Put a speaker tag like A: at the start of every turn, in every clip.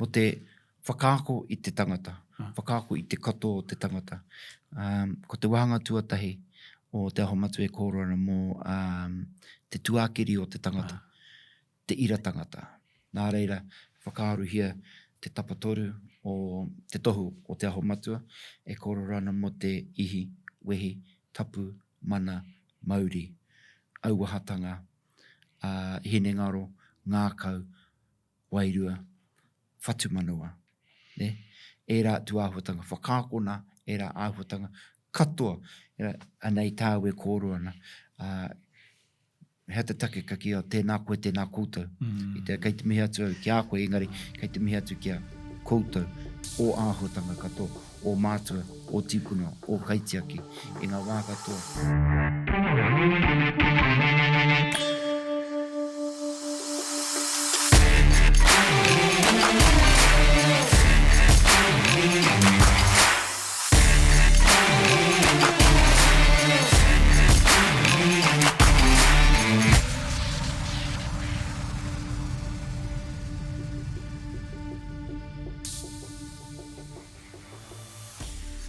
A: Mō te whakaako i te tangata, whakaako i te katoa o te tangata. Um, ko te wāhanga tuatahi o Te Aho Matua e kōrero ana mō um, te tuakiri o te tangata, te ira tangata. Nā reira, whakaarohia te tapatoru o te tohu o Te Aho Matua e kōrero ana mō te ihi, wehi, tapu, mana, mauri, auahatanga, ā, hinengaro, ngākau, wairua, whatumanawa, nē? Ērā atu āhuatanga, whakaakona ērā āhuatanga katoa, ērā, anei tāu e kōrero ana, ā, he aha te take ka kī au, tēnā koe, tēnā koutou. Mm. I te, kei te mihi atu au ki a koe, engari kei te mihi atu ki a koutou, ō āhuatanga katoa, ō mātua, ō tīpuna, ō kaitiaki, i ngā wā katoa.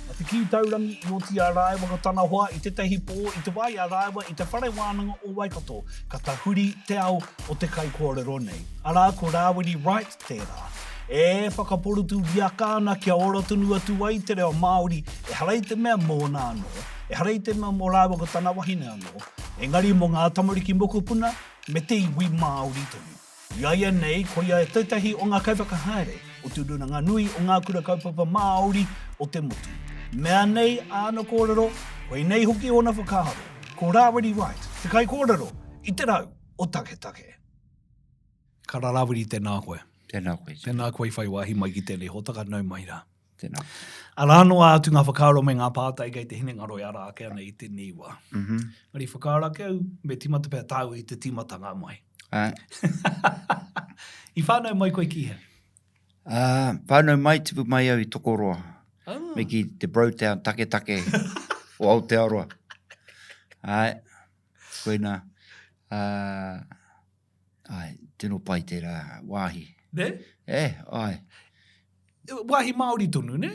B: Na te kī taurangi i oti a rāua ko tana hoa i tētahi pō i te wā i a rāua i te Whare Wānanga o Waikato, ka tahuri te ao o te kaikōrero nei, arā ko Rāwiri Wright tērā. E whakaporutu riaka ana kia ora tonu atu ai te reo Māori, ehara i te mea mōna anō, ehara i te mea mō rāua ko tana wahine anō, engari mō ngā tamariki mokopuna me te iwi Māori tonu. I a ia nei, koia tētahi o ngā kaiwhakahaere o Te Rūnanga Nui o Ngā Kura Kaupapa Māori o te motu. Mea nei āna kōrero, koinei hoki ōna whakaaro. Ko Rāwiri Wright te kaikōrero i te rau o Taketake. Kara Rāwiri, tēnā koe.
A: Tēnā koe.
B: Tēnā koe i whai wāhi mai ki tēnei hōtaka, nau mai rā.
A: Tēnā.
B: Arā noa atu ngā whakaaro me ngā pātai kei te hinengaro e ara ake ana i tēnei wā.
A: Mm -hmm.
B: Engari whakaaro ake au, me tīmata pea tāu i te tīmatanga mai.
A: Āe.
B: I whānau mai koe ki hea?
A: Uh, whānau mai, tipu mai au i Tokoroa.
B: Ah.
A: Me ki te Brotown taketake o Aotearoa. Āe, koina. Uh, āe, tino pai tērā wāhi.
B: Ne?
A: E, āe.
B: Wāhi Māori tonu, ne?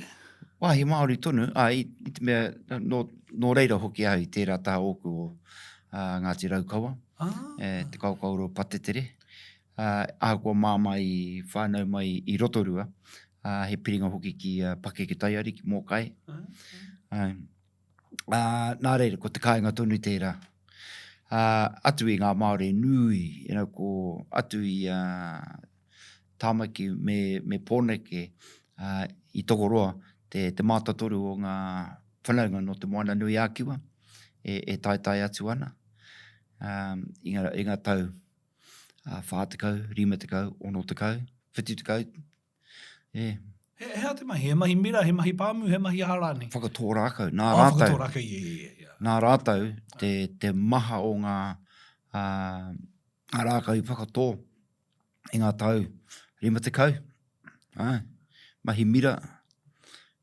A: Wāhi Māori tonu, āe, i te mea, nō, nō reira hoki au i tērā taha ōku o uh, Ngāti Raukawa,
B: ah.
A: e, te Kaokaoroa Patetere. Uh, ahakoa māmā i whānau mai i Rotorua, uh, he piringa hoki ki uh, Pakeke Taiari, ki Mōkai.
B: Ah.
A: Uh, uh, nā reira, ko te kāinga tonu tērā. Uh, atu i ngā Māori nui, you know, ko atu i uh, Tāmaki me, me Pōneke uh, i Tokoroa, te, te mātatoru o ngā whanaunga nō te Moana Nui ā-Kiwa e, e taetae atu ana um, i, ngā, i ngā tau uh, 40, 50, 60, 70, e.
B: He, he aha te mahi? He mahi mira, he mahi pāmu, he mahi aha rānei?
A: Whakatō rākau. Nā
B: oh,
A: rātou.
B: Whakatō rākau, yeah, yeah, yeah, yeah.
A: Nā rātou te, te maha o ngā, uh, ngā rākau i whakatō i ngā tau 50. Ai, mahi mira.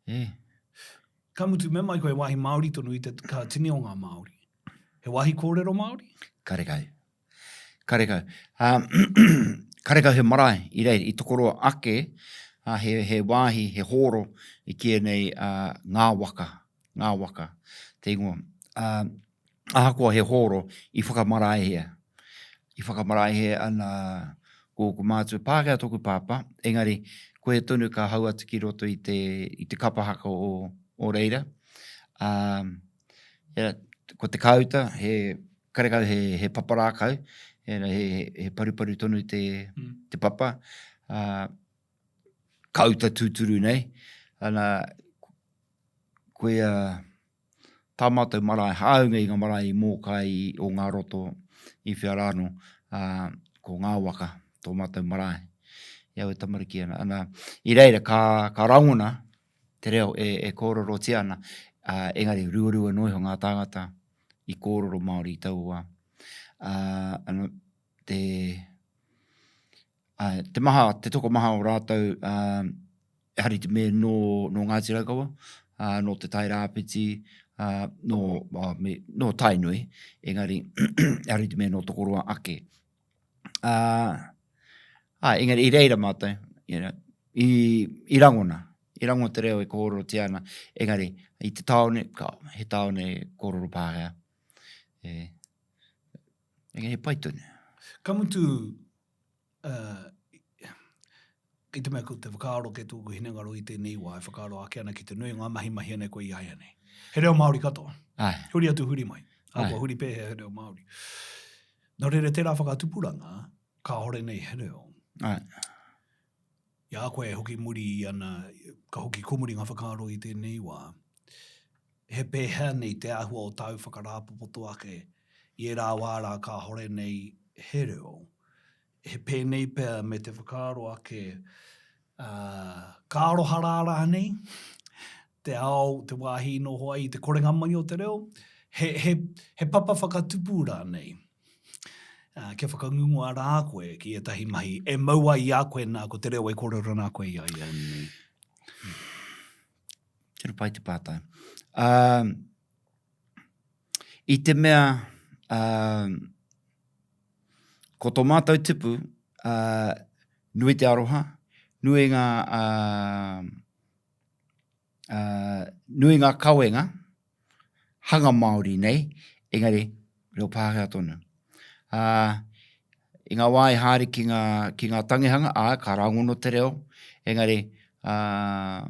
A: E.
B: Ka mutu, me mai koe wāhi Māori tonu i te ka tini o ngā Māori. He wāhi kōrero Māori?
A: Karekau. Karekau. Um, karekau he marae i reira, i Tokoroa ake, uh, he, he wāhi, he hōro i kīia nei uh, ngā waka, ngā waka, te ingoa. Uh, ahakoa he hōro i whakamaraehia. I whakamaraehia ana ko ōku mātua Pākehā tōku pāpā, engari koia tonu ka hau atu ki roto i te, i te kapa haka o, o reira. Ā, yeah, ko te kāuta, he, karekau he, he papa rākau, he, he, he paruparu tonu te, mm. te papa. Ā, kāuta tūturu nei. Ana, koia, tā mātou marae, hāunga i ngā marae i Mōkai o ngā roto i whea rānō, ā, ko ngā waka tō mātou marae. I au e tamariki ana. Ana, i reira ka, ka rangona te reo e, e kōrerotia ana, ā, engari ruarua noa iho ngā tāngata i kōrero Māori i taua wā. Ā, ana, te, ā, te maha, te tokomaha o rātou, ā, ehara i te mea nō, nō Ngāti Raukawa, ā, nō Te Tai Rāwhiti, ā, nō, ā, me, nō Tainui, engari, ehara i te mea nō Tokoroa ake. Ā, ā, engari i reira mātou, you know, I, i rangona, i rangona te reo e kōrerotia ana, engari, i te tāone, ka, he tāone kōrero Pākehā. E, engari he pai tonu.
B: Ka mutu, uh, i te mea ko te whakaaro kei tōku hinengaro i tēnei wā e whakaaro ake ana ki te nui o ngā mahi mahi ana koe i āianei. He reo Māori katoa.
A: Ai.
B: Huri atu, huri mai. Ahakoa huri pēhea he reo Māori. Nō reira tērā whakatupuranga, kāore nei he reo.
A: Ai.
B: I a koe e hoki muri ana, ka hoki komuri ngā whakaaro i tēnei wā, he pēhea nei te āhua o tāu whakarāpopoto ake i ērā wā rā kāore nei he reo? He pēnei pea me te whakaaro ake, ā, ka aroha rā rānei te ao, te wāhi i noho ai i te korenga mai o te reo, he, he, he papa whakatupu rānei, ā, kia whakangungua rā koe ki ētahi mahi e mau ai i a koe nā ko te reo e kōrero nā koe i a ia nei.
A: Tino pai te pātai. Um, I te mea, um, ko tō mātou tupu, uh, nui te aroha, nui ngā, uh, uh, nui ngā kawenga, hanga Māori nei, engari, reo Pākehā tonu. Uh, I ngā wā i haere ki ngā, ki ngā tangihanga, ā, ka rangono te reo, engari, uh,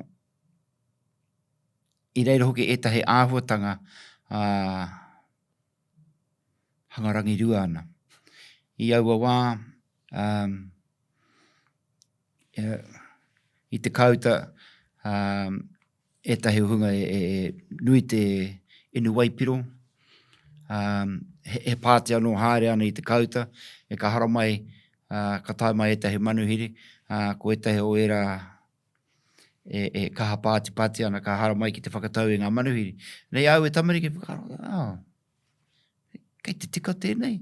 A: i reira hoki ētahi āhuatanga ā, hanga rangirua ana. I aua wā, um, i te kāuta, um, ētahi hunga e, e, e nui te inu waipiro, um, he, he pāti anō haere ana i te kāuta, e ka haramai, uh, ka tae mai ētahi manuhiri, uh, ko ētahi o ērā e, e kaha pātipāti ana, ka haramai ki te whakatau i ngā manuhiri. Nei au e tamariki whakaaro, oh, kei te tika tēnei?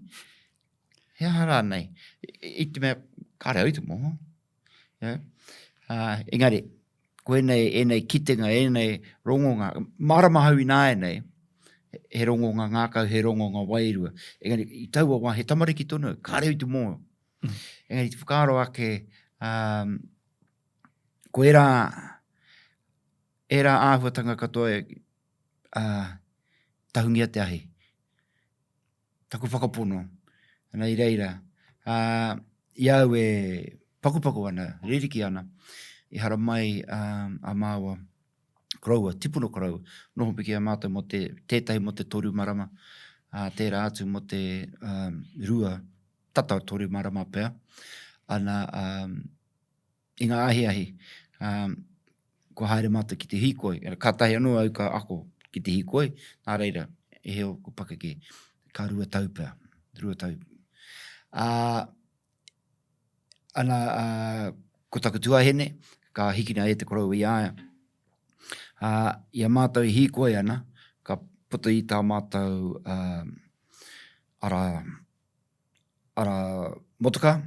A: He aha rānei? I, i te mea, kāre au i te moho. Yeah. Uh, engari, ko ēnei, ēnei kitenga, ēnei rongonga, mārama hau ināianei, he rongonga ngākau, he rongonga wairua. Engari, i taua wā, he tamariki tonu, kāre au i te mōhio. Mm. Engari, te whakaaro ake, um, ko ērā, ērā āhuatanga katoa e, uh, tahungia te ahi. Taku whakapono, ana i reira, uh, i au e pakupaku ana, ririki ana, i haramai uh, a māua koroua, tipuna koroua, noho piki a mātou mō te, tētahi mō te toru marama, uh, tērā atu mō te um, rua, tata toru marama pea, ana, um, i ngā ahiahi, um, kua haere mātou ki te hīkoi. Kātahi anō au ka ako ki te hīkoi, nā reira, e he ōku pakeke, ka rua tau pea, rua tau. Ā, ana, ā, ko taku tuahine, ka hikina e te koroua i a ia. Ā, i a mātou e hīkoi ana, ka puta i tā mātou, ā, ara, ara motoka,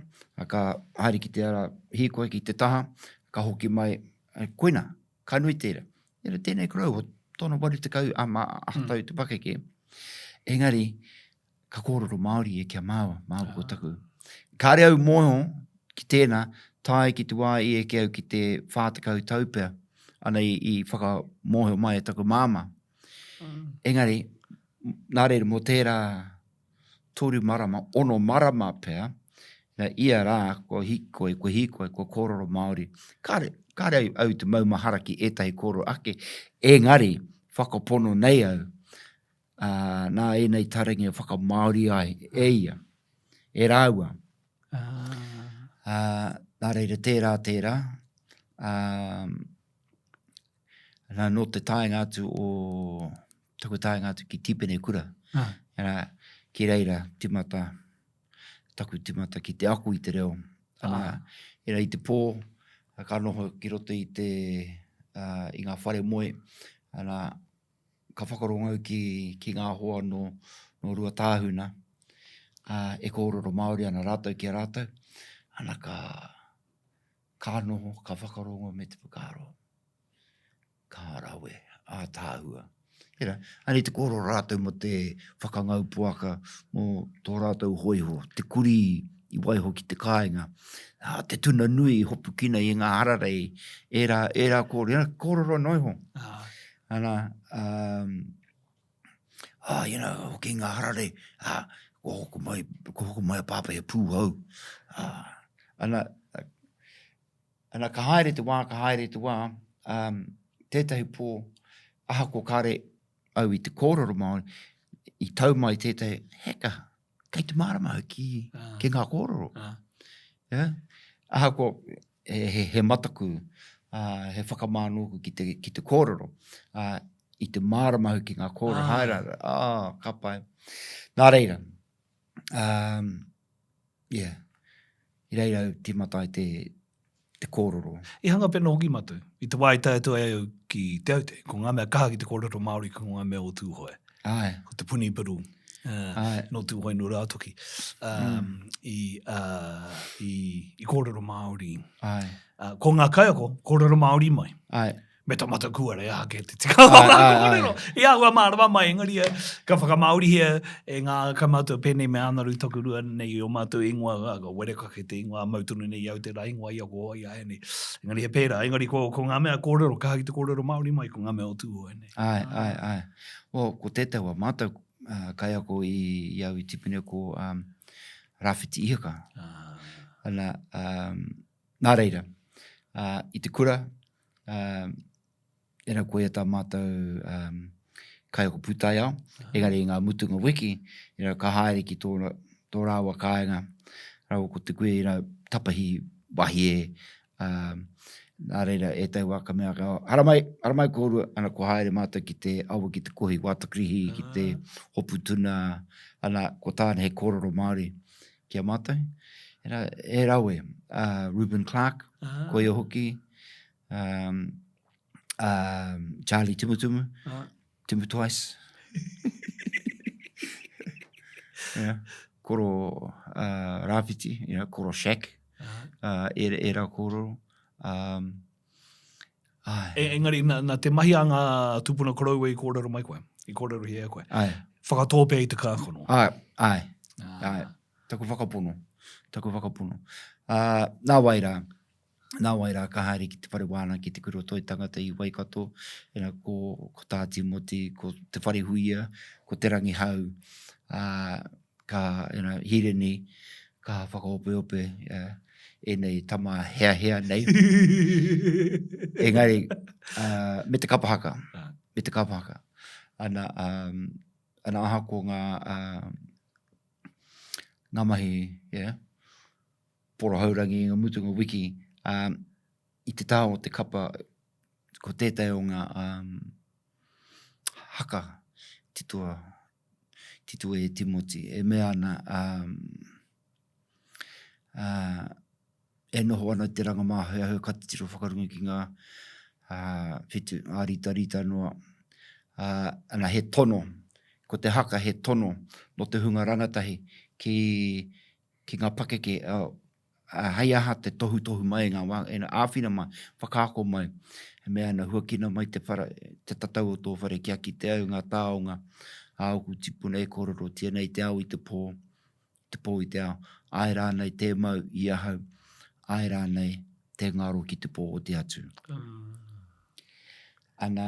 A: ka haere ki te ara hīkoi ki te taha, ka hoki mai, koina, ka nui tērā. Era tēnei koroua, tōna 80 a ma, a mm. tau te pakeke. Engari, ka kōrero Māori e kia māua, māua ko ah. taku. Kāre au mōhio ki tēnā, tae ki te wā i eke au ki te 40 tau pea, ana i, i whakamōhio mai e taku māmā. Mm. Engari, nā reira, mō tērā toru marama, ono marama pea, na ia rā kua hīkoi, kua hīkoi, kua kōrero Māori. Kāre, kāre au, au te maumahara ki ētahi kōrero ake, engari whakapono nei au, ā, nā ēnei taringa whakamāori ai e ia, e rāua.
B: Ah.
A: Ā, nā reira tērā, tērā, ā, nā, nō te taenga atu o taku taenga atu ki Tīpene Kura.
B: Ah.
A: Arā, ki reira timata, taku timata ki te ako i te reo. Ana, ah. era i te pō, ka noho ki roto i te, uh, i ngā whare moe, ana, ka whakarongo au ki, ki ngā hoa nō, nō Ruatāhuna, uh, e kōrero Māori ana rātou ki a rātou, ana ka, ka noho, ka whakarongo me te whakaaro. Ka rawe, ātaahua. Tērā, anei te kōrero rātou mō te whakangau poaka, mō tō rātou hōiho, te kurī. i waiho ki te kāinga. Ā, te tuna nui i hopukina i ngā hararei, ērā, ērā kōrero, kōrero noa iho. Ah. Ana, um, ah, you know, hoki ngā hararei, ah, ko hoko mai, ko hoko mai a pāpā he pūhou. Ah, ana, ana ka haere te wā, ka haere te wā, um, tētahi pō, ahakoa kāre au i te kōrero Māori, i tau mai tētahi, heka, kei te mārama au ki, ah. ki ngā kōrero. Ah. Yeah? Ahakoa, he, he, he mataku, uh, he whakamā nōku ki te, ki te kōrero, uh, i te mārama au ki ngā kōrero, ah. haere, ah, ka pai. Nā reira, um, yeah, i reira au tīmata ai te, te kōrero.
B: I hanga pena hoki matou, i te wā i tae atu ai au ki Te Aute, ko ngā mea kaha ki te kōrero Māori ko ngā mea o Tūhoe.
A: Āe.
B: Ko te puni piru, uh, nō Tūhoe nō Rātoki, um, mm. i, uh, i, i kōrero Māori.
A: Āe.
B: Uh, ko ngā kaiako, kōrero Māori mai.
A: Āe.
B: Me to matou kuare aha kē te tika o ngā kōrero. I āhua mārama mai, engari eh, ka whakamāorihia e ngā kaumātua pēnei me Anaru Takurua nei i ō mātou ingoa, ko Werekake te ingoa, mau tonu nei i au tērā ingoa i ako ai āianei. Engari he pērā, engari ko, ko ngā mea kōrero, kaha ki te kōrero Māori mai, ko ngā mea o Tūhoe
A: nei. Āe, āe, āe. Well, ko tētahi o ā mātou uh, kaiako i, i au i Tipene ko um, Rāwhiti Ihaka. Ah. Ana, um, nā reira, uh, i te kura, uh, era koia tā mātou um, kaiako pūtaiao, engari i ngā mutunga wiki, you know, ka haere ki tō, tō rāua kāinga, rāua ko te kuia, you know, tapahi wahie, um, nā reira, ētahi wā ka mea, ka, haramai, haramai kōrua, ana ko haere mātou ki te awa ki te kohi wātakirihi, ki te hopu tuna, ana ko tāna he kōrero Māori ki a mātou. Era, e rawe, uh, Reuben Clark, ah. koia hoki, um, um, Charlie Tumutumu, ah. Timu Twice. yeah. Koro uh, Rāwhiti, you know, Koro Shack, uh, era, era kōrero. Um,
B: ai. E, engari, na, na te mahi a ngā tūpuna koroua i kōrero mai koe, i kōrerohia e koe.
A: Ai.
B: Whakatōpea i te kākano.
A: Ai, ai, ah. ai. Taku whakapono, taku whakapono. Uh, nā wai rā, nā wai rā ka haere ki te whare wānanga ki te kura o Toi Tangata i Waikato, ina, ko, ko Tā Tīmoti, ko Te Wharehuia, ko Te Rangihau, ā, ka, you know, Hirini, ka whakaopeope uh, ēnei tama heahea nei. Engari, uh, me te kapa haka, ah. me te kapa haka. Ana, um, ana ahakoa ngā, uh, ngā mahi, yeah, Porohaurangi i ngā mutunga wiki, ā, i te taha o te kapa, ko tētahi o ngā um, haka titoa, titoa e Timoti, e mea ana, um, uh, e noho ana te ranga māheuheu ka titiro whakarunga ki ngā uh, whetu, āritarita noa. Uh, ana he tono, ko te haka he tono no te hunga rangatahi ki ki ngā pakeke, hei aha te tohutohu mai i ngā wā, ina āwhina mai, whakaako mai, he mea ana huakina mai te whara, te tatau o tō whare kia kite au ngā taonga a ōku tīpuna e kōrerotia nei te ao i te pō, te pō i te ao, āe rānei tē mau i ahau, āe rānei tē ngaro ki te pō o te atu. Ana,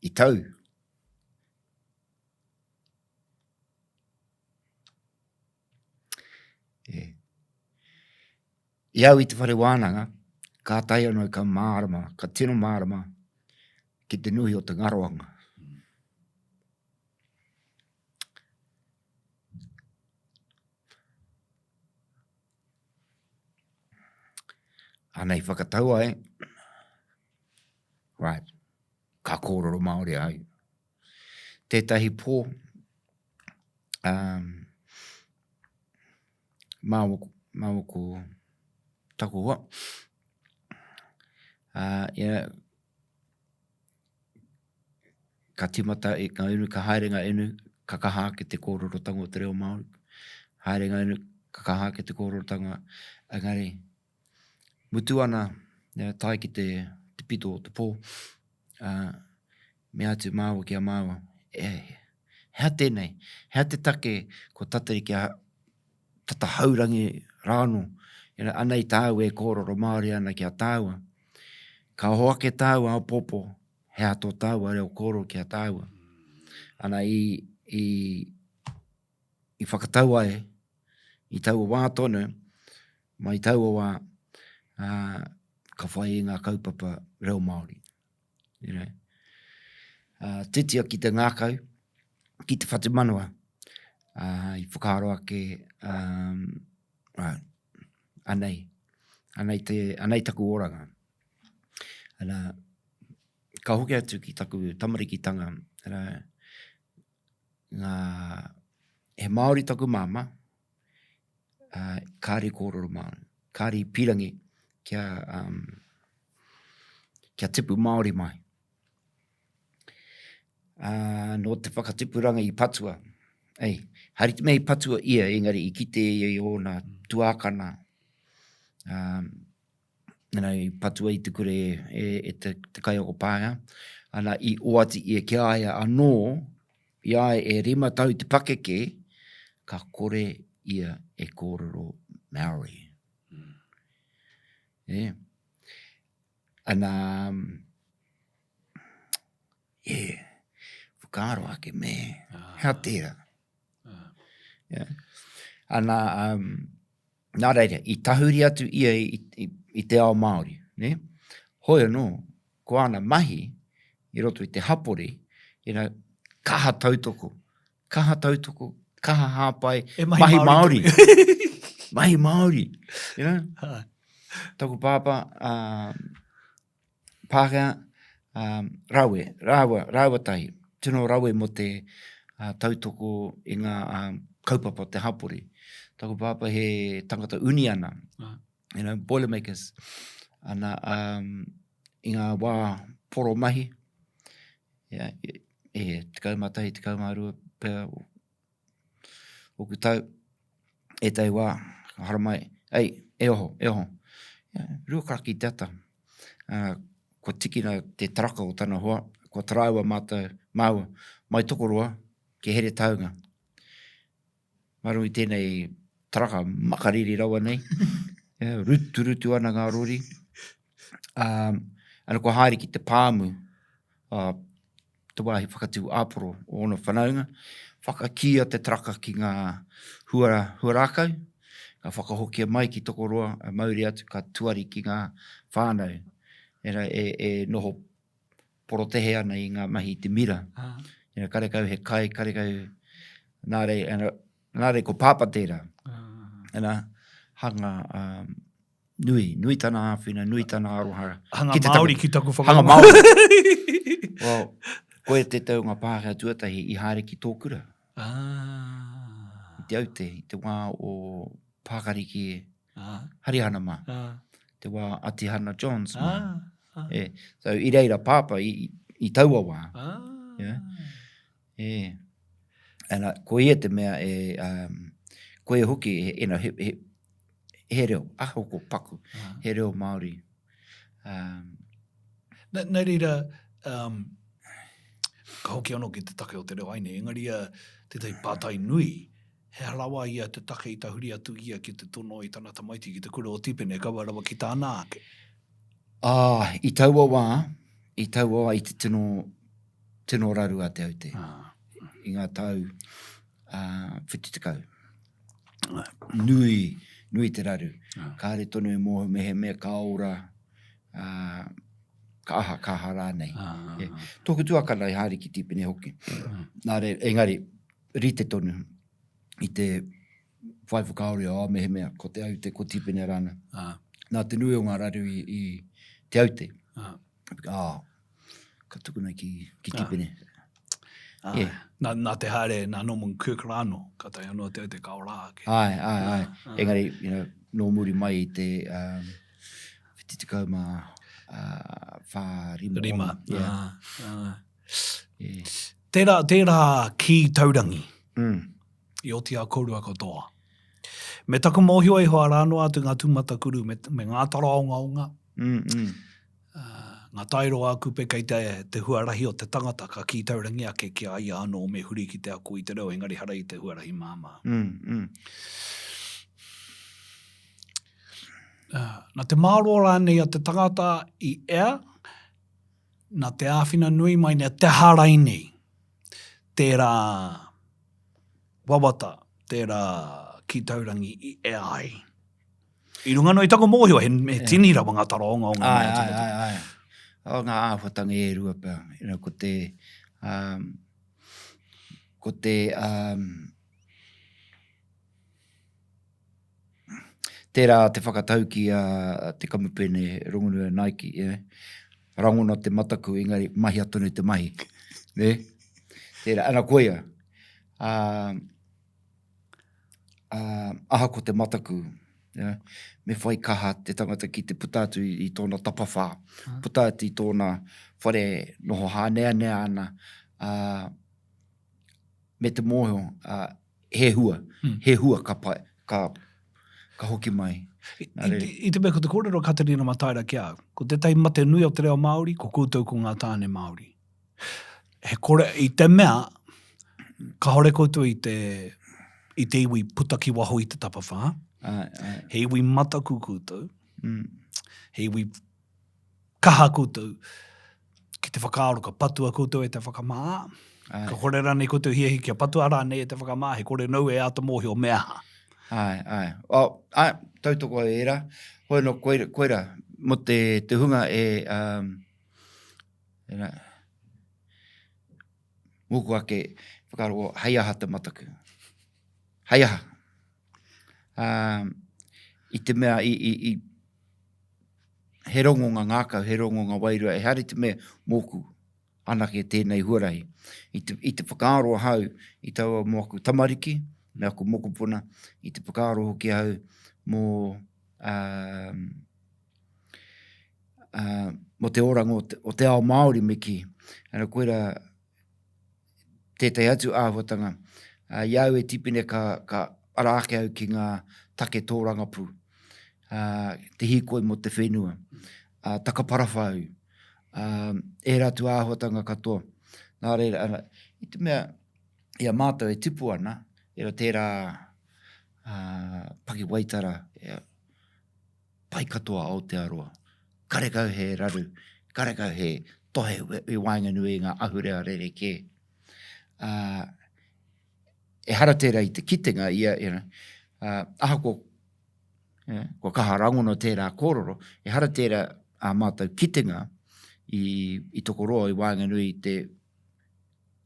A: I tau. E. I au i te whare wānanga, kātahi anō ka mārama, ka tino mārama ki te nui o te ngaroanga. Ana i whakatau ai, right, ka kōrero Māori ai. Tētahi pō, um, māua, māua ko taku hoa, uh, yeah, ka tīmata i ngā inu, ka haere ngā inu, ka kaha ake te kōrerotanga o te reo Māori. Haere ngā inu, ka kaha ake te kōrerotanga, engari, mutu ana, tae ki te, te pito o te pō, uh, mea atu māua ki a māua, e, Hea tēnei? Hea te take ko tatari kia tata haurangi rānō? You know, anei tāu e kōrero Māori ana ki a tāua. Ka oho ake tāua āpōpō, hea tō tāua reo kōrero ki a tāua? Ana i, i, i whakatau ai i taua wā tonu, mai taua wā, ā, ka whai i ngā kaupapa reo Māori. You know. Uh, titia ki te ngākau, ki te whatumanawa, uh, i whakaaro ake, um, right, anei, anei, te, anei taku oranga. Ana, ka hoki atu ki taku tamarikitanga, ana, ngā, he Māori taku māmā, ā, kāre i kōrero Māori, kāre i pīrangi kia, um, kia tipu Māori mai. Ā, nō te whakatipuranga i patua, ei, haere te mea i patua ia, engari i kite ia i ōna tuākana, um, ana, i patua i te kura e, e, e te, te kaiako Pākehā, ana, i oati ia ki a ia anō, i a ia e rima tau te pakeke, ka kore ia e kōrero Māori. Mm. E. Ana, e, whakaaro ake me, ah. hea tērā. Ah. Yeah. Ana, um, Nā reira, i tahuri atu ia i, i, i te ao Māori. Ne? Hoi anō, ko āna mahi i roto i te hapori, you know, kaha tautoko, kaha tautoko, kaha hāpai,
B: e mahi,
A: mahi Māori. mahi Māori. You know?
B: Ha.
A: Taku pāpā, um, Pākehā, um, rawe, rāua, rāua tahi, tino rawe mō te uh, tautoko i ngā um, kaupapa o te hapori. Taku pāpā he tangata uniana,
B: ah.
A: you know, Boilermakers, ana, um, i ngā wā poro mahi, yeah, e, e, 11, 12 pea, Oku tau, ētahi wā, ka haramai, ei, e oho, e oho. Yeah, rua karaka i te ata. Uh, kua tikina te taraka o tana hoa, kua taraiwa mātou, māua, mai Tokoroa, ki Heretaunga. Mā runga i tēnei taraka makariri rawa nei, yeah, ruturutu ana ngā rori. Um, ana kua haere ki te pāmu, uh, te wāhi whakatū āporo o ōna whanaunga, whakakīia te taraka ki ngā hua, huarākau, ka whakahokia mai ki Tokoroa, a mauri atu, ka tuari ki ngā whānau. Era, e, e noho porotehe ana i ngā mahi i te mira.
B: Ah.
A: You know, karekau he kai, karekau, nā rei, ana, nā rei ko Pāpā tērā.
B: Ah.
A: Ana, hanga, um, Nui, nui tana āwhina, nui tana aroha.
B: Hanga
A: Ki te
B: Māori
A: taku-
B: ki taku
A: Hanga
B: whakarongo.
A: Māori. well, koia te tau ngā Pākehā tuatahi i haere ki tō kura.
B: Ah.
A: I te aute, i te wā o Pākariki
B: Ah.
A: Harihana mā.
B: Ah.
A: Te wā Atihana Johns mā.
B: Ah. Ah.
A: E, so, i reira pāpā i, i taua wā.
B: Ah.
A: Yeah. E. Ana, ko ia te mea e, um, ko ia hoki, he, you know, he, he, he reo, ahoko paku,
B: Ah.
A: he reo Māori. Um,
B: Nā, nā reira, um, ka hoki anō ki te take o te reo aine, engari ia tētahi pātai nui, he aha rawa ia te take i tahuri atu ia ki te tono i tana tamaiti ki te kura o Tipene, kaua rawa ki tāna ake?
A: Ah, i taua wā, i taua wā i te tino, tino raru a Te Aute.
B: Ah.
A: I ngā tau uh, 70. Nui, nui te raru.
B: Ah.
A: Kāre tonu e mōhio mehemea ka ora, uh, ka aha, ka aha rānei.
B: Ah.
A: Yeah. Tōku tuakana i haere ki Tīpene hoki.
B: Ah.
A: Nā reira, engari, rite tonu i te whai whakaaro ia, oh, mehemea, ko Te Aute, ko Tīpene rāna.
B: Ah.
A: Nā te nui o ngā raru i, i Te Aute.
B: Ah.
A: Ah, ka tukuna ki, ki
B: Ah.
A: Tīpene.
B: Ah.
A: Yeah.
B: Nā, nā te haere, nā Norman Kirk rānō, ka tae anō Te Aute ka ora ake.
A: Ai, ai, ai.
B: Ah.
A: Engari, you know, nō muri mai i te um, 70 mā uh, whā, rima.
B: Rima.
A: ono. Yeah.
B: Ah, ah.
A: Yeah.
B: Tērā, tērā kī taurangi.
A: Mm.
B: I oti a kōrua katoa. Me taku mōhio iho arā noa atu ngā tūmatakuru me, me ngā taraongaonga,
A: Mm, mm.
B: uh, Ngā taero a Kupe kei te, te huarahi o te tangata ka kī taurangi ake ki a ia anō me huri ki te ako i te reo engari hara i te huarahi māmā.
A: Mm, mm.
B: Uh, na te mārō rānei a te tangata i ea, na te āwhina nui mai nei, te aha rainei, tērā wawata, tērā kī taurangi i ea ai. I runga anō i taku mōhio, he, he tini rawa ngā taraonga o ngā
A: mea tino. Ai, ai, ai. O ngā āhuatanga e rua pea. You know, ko te, um, ko te, um, tērā te whakatauki a te kamupene rongonui a Nike, yeah? rangona te mataku, engari mahia tonu te mahi. Ne? Tērā, ana koia. Um, ā, ahako te mataku, yeah, me whai kaha te tangata ki te puta atu i, i tōna tapawhā, puta atu i tōna whare noho hāneanea ana, ā, me te mōhio, ā, he hua, mm. he hua ka, pai, ka, ka hoki mai.
B: I, i, i te mea ko te kōrero Katerina Mataira ki a au, ko tētahi mate nui o te reo Māori, ko koutou ko ngā tāne Māori. He kore, i te mea, kāore koutou i te, i te iwi puta ki waho i te tapawhā.
A: Ai, ai.
B: He iwi mataku koutou. Mm. He iwi kaha koutou ki te whakaaro ka patua koutou e te whakamā. Ai. Ka kore rānei koutou hiahi kia patua rānei e te whakamā, he kore nou e āta mōhio me aha.
A: Ai, ai. Oh, ai, tautoko au ērā. Hoi no, koira, koira, mo te, te hunga e, um, Ena, mōku ake, whakaaro, hei aha te mataku? Hei aha? Um, I te mea, i, i, i, he rongonga ngākau, he rongonga wairua, ehara i te mea mōku anake tēnei huarahi. I te, i te whakaaro ahau i taua mō aku tamariki, me aku mokopuna, i te whakaaro hoki ahau mō um, uh, mō te oranga o te, o te ao Māori me kī. Ana koira tētahi atu āhuatanga. Uh, i au e tipine ka, ka ara ake au ki ngā take tōrangapū. Uh, te hīkoi mō te whenua. Uh, takaparawhau. Uh, ērā atu āhuatanga katoa. Nā reira, ana, i te mea, i a mātou e tipu ana, e tērā uh, pakiwaitara, e, pai katoa Aotearoa. Karekau he raru, karekau he tohe i waenganui i ngā ahurea rerekē. Ā, ehara tērā i te kitenga ia, you know, ā, ahakoa yeah, kua kaha rangona tērā kōrero, ehara tērā ā mātou kitenga i, i Tokoroa i waenganui i te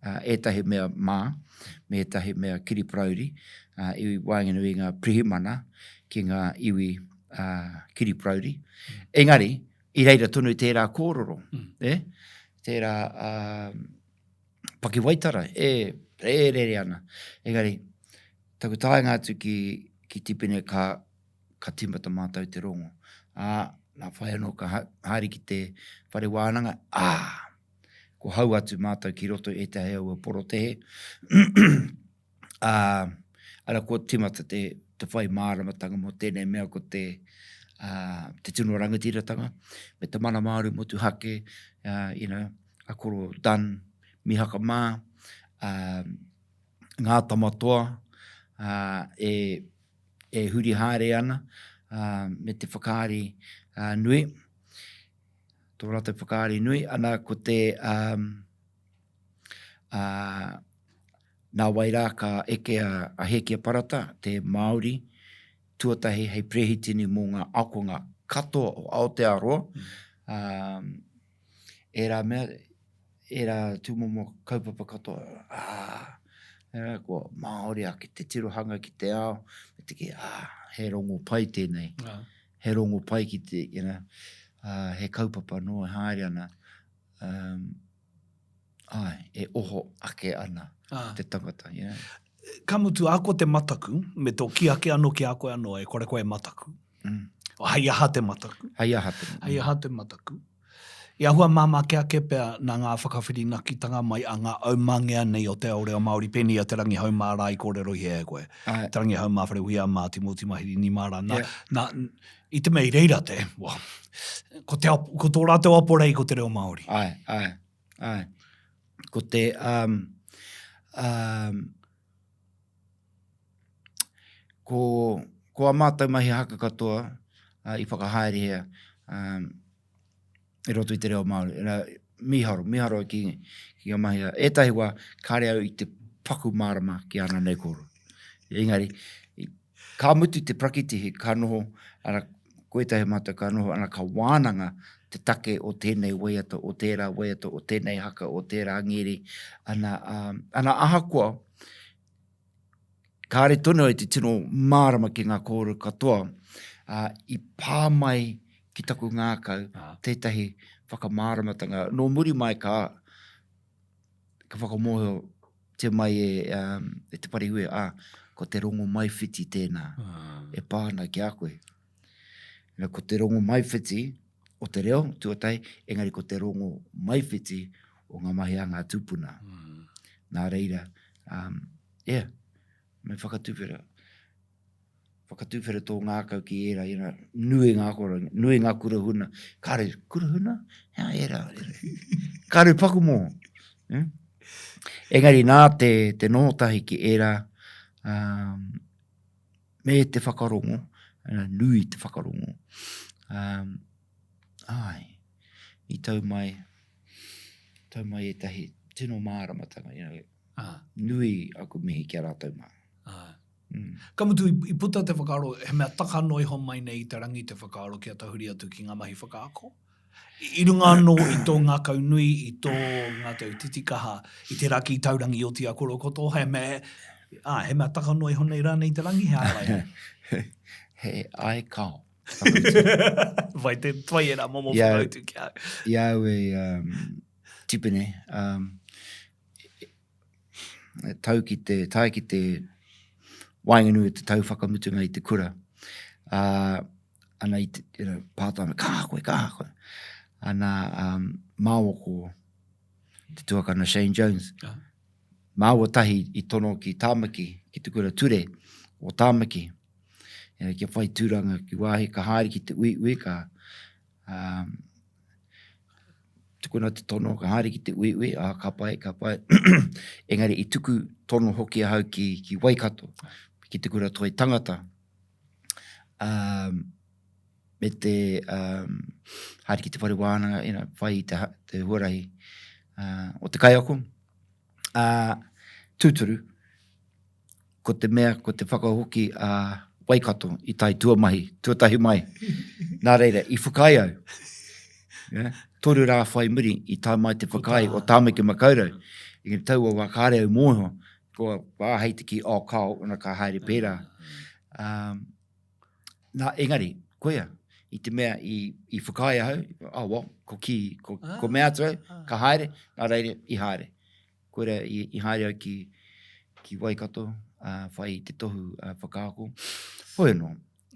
A: ētahi mea mā, me ētahi mea kiriparauri i waenganui i ngā pirihimana ki ngā iwi kiriparauri. Engari, i reira tonu tērā kōrero, mm. e? tērā uh, pakiwaitara e, e rere ana. Engari, taku taenga atu ki, ki Tipene ka, ka tīmata mātou te rongo. Ā, nā whai anō ka haere ki te whare wānanga, ā, Kua hau atu mātou ki roto i ētahi aua porotehe, ā, ara kua tīmata te, te whai māramatanga mō tēnei mea ko te, ā, te tino rangatiratanga, me te mana Māori motuhake, ā, you know, a koro Dunn, Mihaka mā, ā, ngā tamatoa, ā, e, e huri haere ana, ā, me te whakaari, ā, nui. Tō rātou whakaari nui, ana ko te, um, uh, nā wai rā ka eke a, a Hēkia Parata, te Māori tuatahi hei perehitini mō ngā akonga katoa o Aotearoa. Mm. Um, ērā mea, ērā tūmomo kaupapa katoa, ah, ērā, kua Māori ake te tirohanga ki te ao, me te kī, ah, he rongo pai tēnei. Ah. He rongo pai ki te, you know, uh, he kaupapa anō e haere ana, um, ai, e oho ake ana ah. te tangata. You know.
B: Ka mutu, a ko te mataku, me tō kī ake anō ki a koe anō, e kore koe e mataku. Mm. Hei aha te mataku.
A: Hei aha te mataku.
B: Hei aha te mataku. I āhua māmā kē ake pea nā ngā whakawhirinakitanga mai a ngā aumangea nei o te ao reo Māori pēnei i a Te Rangihaumā rā i kōrerohia e koe.
A: Āe.
B: Te Rangihaumā Wharehuia mā, Timoti Mahirini mā rā. Nā,
A: Yeah.
B: nā, i te mea i reira te, well, ko, te, ko tō rātou aporei ko te reo Māori.
A: Āe, āe, āe. Ko te, um, um, ko, ko a mātou mahi haka katoa uh, i whakahaerehia um, i roto i te reo Māori. Ina, mīharo, mīharo ki, ki ngā mahi. Ētahi wā, kāre au i te paku mārama ki ana nei kōrero. Engari, ka mutu te prakitihi, ka noho, ana, ko ētahi mātou ka noho, ana, ka wānanga te take o tēnei waiata, o tērā waiata, o tēnei haka, o tērā ngeri. Ana, um, ana ahakoa, kāre tonu au i te tino mārama ki ngā kōrero katoa, ā, i pā mai ki taku ngākau tētahi whakamāramatanga. Nō muri mai ka, ka whakamōhiotia mai e, um, e Te Parihue, ā, ko te rongomaiwhiti tēnā e pā ana ki a koe. Na, ko te rongomaiwhiti o te reo, tuatahi, engari ko te rongomaiwhiti o ngā mahi a ngā tūpuna. Mm. Nā reira, um, yeah, me whakatuwhera. Whakatuwhera tō ngākau ki ērā, you know, nui ngā kora, nui ngā kura huna. Kāre, kura huna? Hea ērā, ērā. Kāre paku mō. Eh? Engari nā te, te noho tahi ki ērā, um, me te whakarongo, nui te whakarongo. Um, ai, i tau mai, tau mai ētahi tino māramatanga, you know, ah. nui aku mihi ki a rātou mā.
B: Ah. Mm. Ka mutu, i, i puta te whakaaro, he mea taka noa iho mai nei i te rangi te whakaaro kia tahuri atu ki ngā mahi whakaako? I runga anō i tō ngākau nui, i tō ngākau titikaha, i te raki taurangi o Tiakorokoto, he mea, ā, he mea taka noa iho nei rānei i te rangi, he ārai?
A: He ai kao.
B: Whai te, whai ērā momo whakautu ki a au.
A: I a au e um, tipene, um, e tau ki te, tae ki te waenganui o te tau whakamutunga i te kura. Uh, ana i te, you know, pātai mai, ka aha koe, ka aha koe. Ana, um, māua ko te tuakana Shane Jones. Uh. Māua tahi i tono ki Tāmaki, ki te kura ture o Tāmaki. You know, kia whai tūranga ki wāhi, ka haere ki te uiui, ka um, tukuna te tono, ka haere ki te uiui, ah, ka pai, ka pai. Engari i tuku tono hoki ahau ki, ki Waikato, ki te kura toi tangata. Um, me te um, haere ki te whare wānanga, you know, whai i te, te huarahi uh, o te kaiako. Uh, tūturu, ko te mea, ko te whakahoki a Waikato i tae tuamahi, tuatahi mai. Nā reira, i whakaae au. Yeah. Toru rā whai muri i tae mai te whakaae o Tāmaki Makaurau. I taua wā kāre au mōhio, kua āhei te kī, oh, kao, ona ka haere pērā. Um, nā, engari, koia, i te mea i, i whakaae ahau, oh, well, ko kī, ko, ah, ko mea atu au, ah. ka haere, nā reira, i haere. Koira i, i haere au ki, ki Waikato, uh, whai i te tohu uh, whakaako. Hoi anō.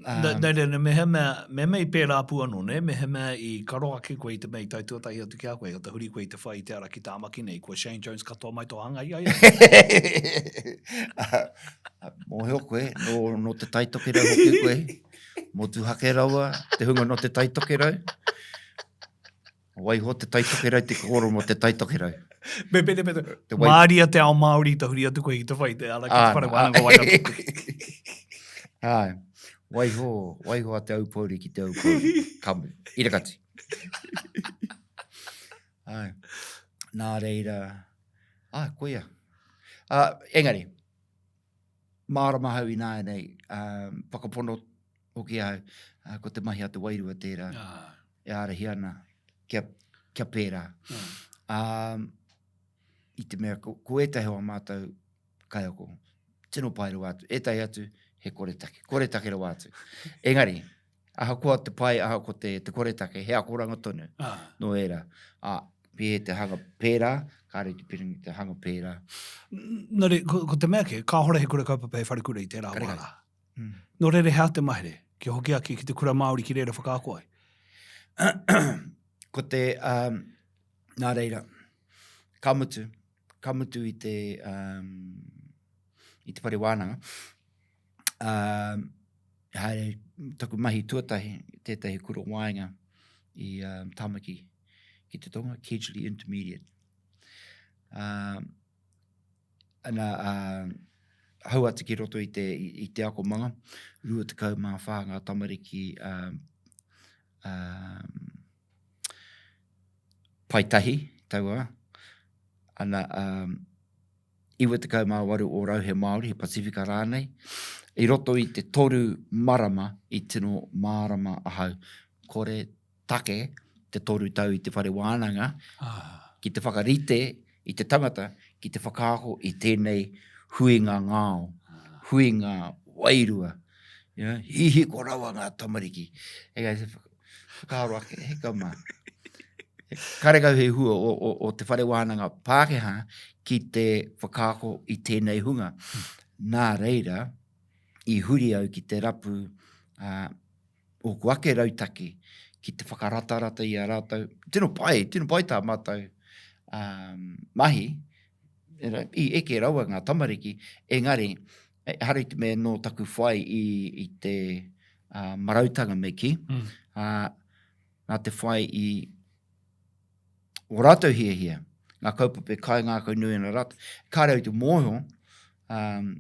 B: Um, nā, nā, nā, mehemea, mehemea i pērā pū anō, nē? Mehemea i karo ake koe i te mea i tae tuatahi atu ki a koe, ka tahuri koe i te whai i te ara ki Tāmaki nei, kua Shane Jones katoa mai tō hanga i a ia.
A: Mōhio koe, nō, nō te Tai Tokerau hoki koe. Motuhake rawa, te hunga nō te Tai Tokerau. Waiho te Tai Tokerau te kōrero mō te Tai Tokerau.
B: Me pene pene, te wai... Māria te ao Māori tahuri atu koe ki te whai te ara ki te whare wānanga Waikato.
A: Ai, waiho, waiho a te Aupōuri ki te Aupōuri. Ka mu, irakati. Ai, nā reira, ai, koia. Uh, engari, mārama hau ināianei, um, whakapono hoki ahau, uh, ko te mahi a te wairua tērā. Ah. E ārahi ana kia, kia pērā. Mm. Um, I te mea, ko, ko ētahi o mātou kaiako, tino pai rawa atu. Ētahi atu, he koretake. Koretake rawa atu. Engari, ahakoa te pai, ahakoa te, te koretake, he akoranga tonu ah. nō ērā. Ā, pēhea te hanga pērā, kāre te pirangi te hanga pērā.
B: Nō reira, ko, ko te mea kē, kāhore he kura kaupapa he wharekura i tērā wā rā. Mm. Nō reira, he aha te mahere? Kia hoki ake ki te kura Māori ki reira whakaako ai?
A: Ko te, um, nā reira, ka mutu, ka mutu i te, um, i te whare wānanga, um, haere taku mahi tuatahi, tētahi kura waenga i um, Tamaki ki te tonga, Kedgley Intermediate. Um, ana, uh, hau atu ki roto i te, i, i te akomanga, 24 ngā tamariki um, um, paetahi, taua, ana, um, 98 ōrau he Māori, he Pasifika rānei. I roto i te toru marama i tino mārama ahau, kore take te toru tau i te whare wānanga ah. ki te whakarite i te tangata ki te whakaako i tēnei huinga ngao, ah. huinga wairua. You know, hihiko rawa ngā tamariki. E whakaaro ake, he ka mā. Karekau he hua o, o, o te whare wānanga Pākehā ki te whakaako i tēnei hunga. Nā reira, i huri au ki te rapu uh, ōku ake rautaki ki te whakaratarata i a rātou. Tino pai, tino pai tā mātou um, mahi, i eke rawa ngā tamariki, engari, ehara i te mea nō taku whai i, i te uh, marautanga me kī, mm. uh, nā te whai i o rātou hiahia, ngā kaupapa e kaingākau nui ana rātou. Kāre au te mōhio, um,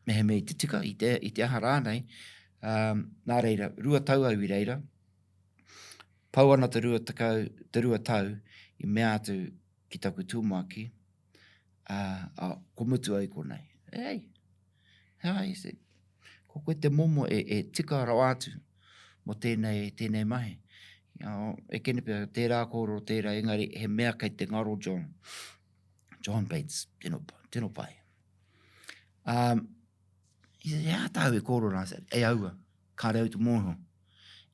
A: mehemea i te tika, i te, i te aha rānei, um, nā reira, rua tau au i reira, pau ana te rua, tekau, te rua tau, i mea atu ki taku tumuaki, uh, uh, ko mutu au i konei. Ei, hea, he said, ko koe te momo e, e tika rawa atu mo tēnei, tēnei mahi. Uh, e kene pea, tērā kōrero tērā, engari he mea kei te ngaro John. John Bates, tino, tino pai. Um, he said, he aha tāu e kōrero rā? I said, e aua, kāre au te mōhio.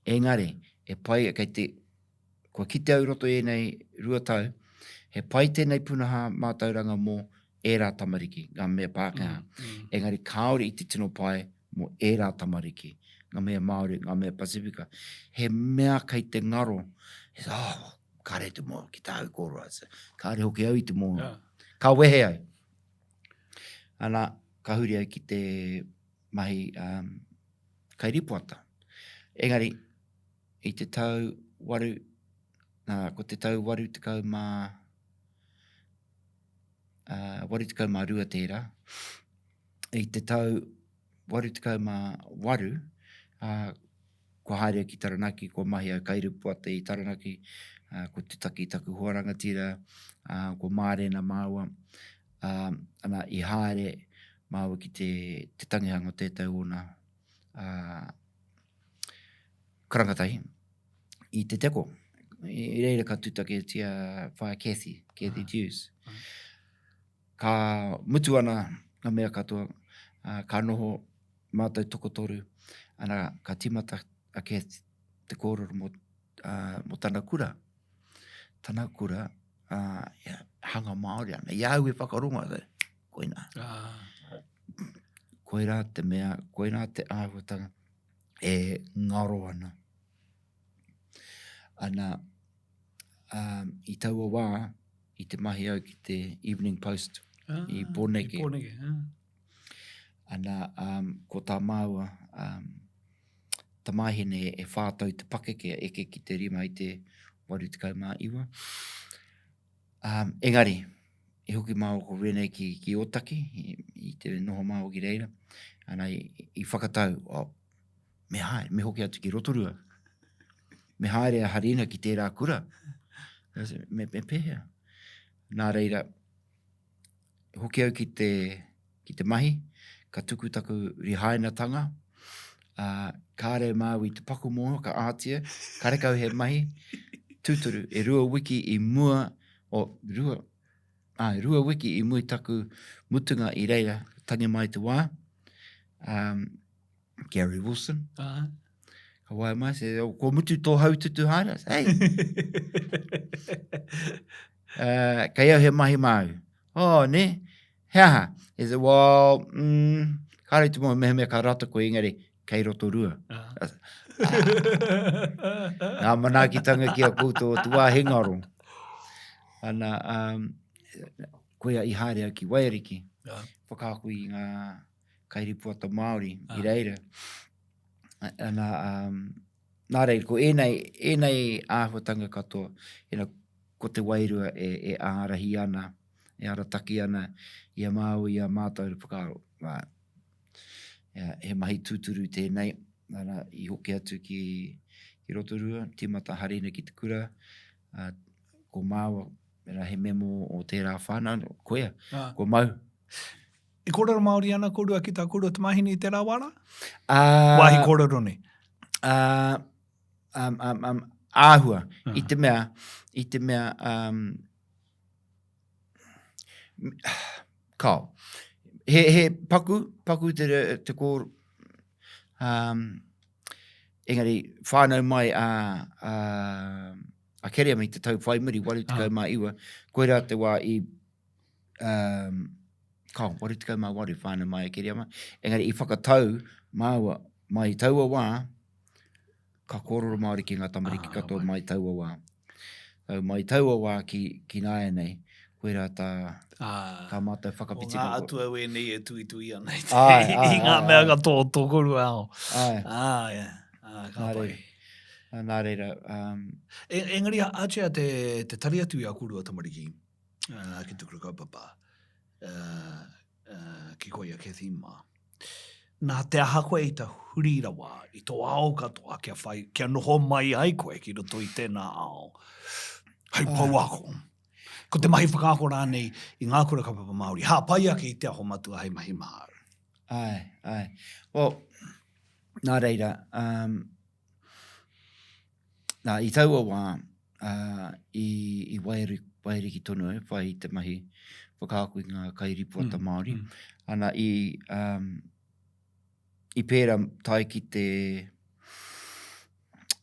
A: Engari, e pai, kei te, kua kite au roto i ēnei rua tau, he pai tēnei pūnaha mātauranga mō ērā tamariki, ngā mea Pākehā. Mm, mm. Engari kāore i te tino pai mō ērā tamariki, ngā mea Māori, ngā mea Pasifika. He mea kei te ngaro, he said, oh, kāre te mōhio ki tāu kōrero. I said, kāre hoki au i te mōhio. Yeah. Ka wehe au. Ana, ka huri au ki te mahi um, kairipoata. Engari, i te tau waru, nā, ko te tau waru tekau mā, uh, 82 tērā, i te tau 88, uh, kua haere ki Taranaki, kua mahi au kairipoata i Taranaki, uh, ko Te Taki taku hoa rangatira, uh, ko Mārena māua, uh, ana, i haere māua ki te, te tangihanga o tētai ōna uh, karangatahi i Te Teko. I reira ka tūtakitia Whaea Cathy, Cathy ah. Dewes. Ah. Ka mutu ana ngā mea katoa, ka noho mātou tokotoru, ana ka tīmata a Kath te kōrero mō, uh, mō tana kura. Tana kura, uh, yeah, hanga Māori ana. I au e whakarongo, koina. Ah. Koirā te mea, koirā te āhuatanga e ngaro ana. Ana, um, i taua wā, i te mahi au ki te Evening Post ah, i Pōneke. I
B: Pōneke, ah.
A: Ana, um, ko tā māua, um, tamāhine e whātau te pakeke, eke ki te rima i te 89. Um, engari, i hoki māua ko Rene ki, ki Ōtaki, i, i te noho māua ki reira, ana, i, i whakatau, oh, me haere, me hoki atu ki Rotorua. Me haere a Harina ki tērā kura. Me, me pēhea. Nā reira, hoki au ki te, ki te mahi, ka tuku taku rihainatanga, ā, kāre māu i te paku mōhio, ka ahatia, karekau he mahi, tūturu, e rua wiki i mua, o, rua, āe, rua wiki i mua i taku mutunga i reira, tangi mai te wā, um, Gary Wilson. Uh -huh. Ka waea mai, say, oh, kua mutu tō haututu haere? Hey! uh, kei au he mahi māu. Oh, ne? He aha? He said, well, mm, kāre te moe mehemea ka rata koe, engari, Kei Rotorua. Ah. Ngā manaakitanga ki a koutou o te wāhi ngaro. Ana, um, koia i haere au ki Waiariki, ah. whakaako i ngā kairipuata Māori ah. i reira. Ana, um, nā reira, ko ēnei, ēnei āhuatanga katoa, ina, ko te wairua e, e ārahi ana, e arataki ana i a māua, i a mātou te whakaaro. Nā, he mahi tūturu tēnei, nā, i hoki atu ki, ki Rotorua, tīmata Harina ki te kura, uh, ko māua, mena he memo o tērā whānau, koia, ah. ko mau.
B: I kōrero Māori ana kōrua ki tā kōrua tamāhine i tērā wā rā? Uh, Wāhi kōrero nei?
A: Uh, um, um, um, āhua, uh -huh. i te mea, i te mea, um, Kao. He, he paku, paku te, te kō, um, engari whānau mai a, a, a Kereama i te tau whai muri, 89, ah. koirā te wā i, um, kao, 88 whānau mai a Kereama, engari i whakatau māua mai taua wā, Ka kōrero Māori ki ngā tamariki ah, katoa mai taua wā. So, mai taua wā ki, ki nāianei, koirā tā, ah, tā mātou whakawhitinga.
B: Ko ngā atua wēnei e tuitui ana i, te, ai, ai, i ngā ai, mea katoa o tō kōrua ao.
A: Ai.
B: Ah, yeah. Ah, ka pai.
A: Nā reira. Um,
B: e, engari, Atia, te, te tari atu i a kōrua tamariki uh, ki te kura kaupapa, uh, uh, ki koia Cathy mā. Nā te aha koe i tahuri rawa i tō ao katoa kia whai, kia noho mai ai koe ki roto i tēnā ao hei pouako. Ko te mahi whakaako rānei i ngā kura kaupapa Māori, hāpai ake i Te Aho Matua hei mahi māu.
A: Āe, āe. Well, nā reira, um, nā, i taua wā, uh, i, i Wairi, Wairiki tonu au, whai i te mahi whakaako i ngā kairipuata mm, Māori. Mm. Ana, i, um, i pērā tae ki te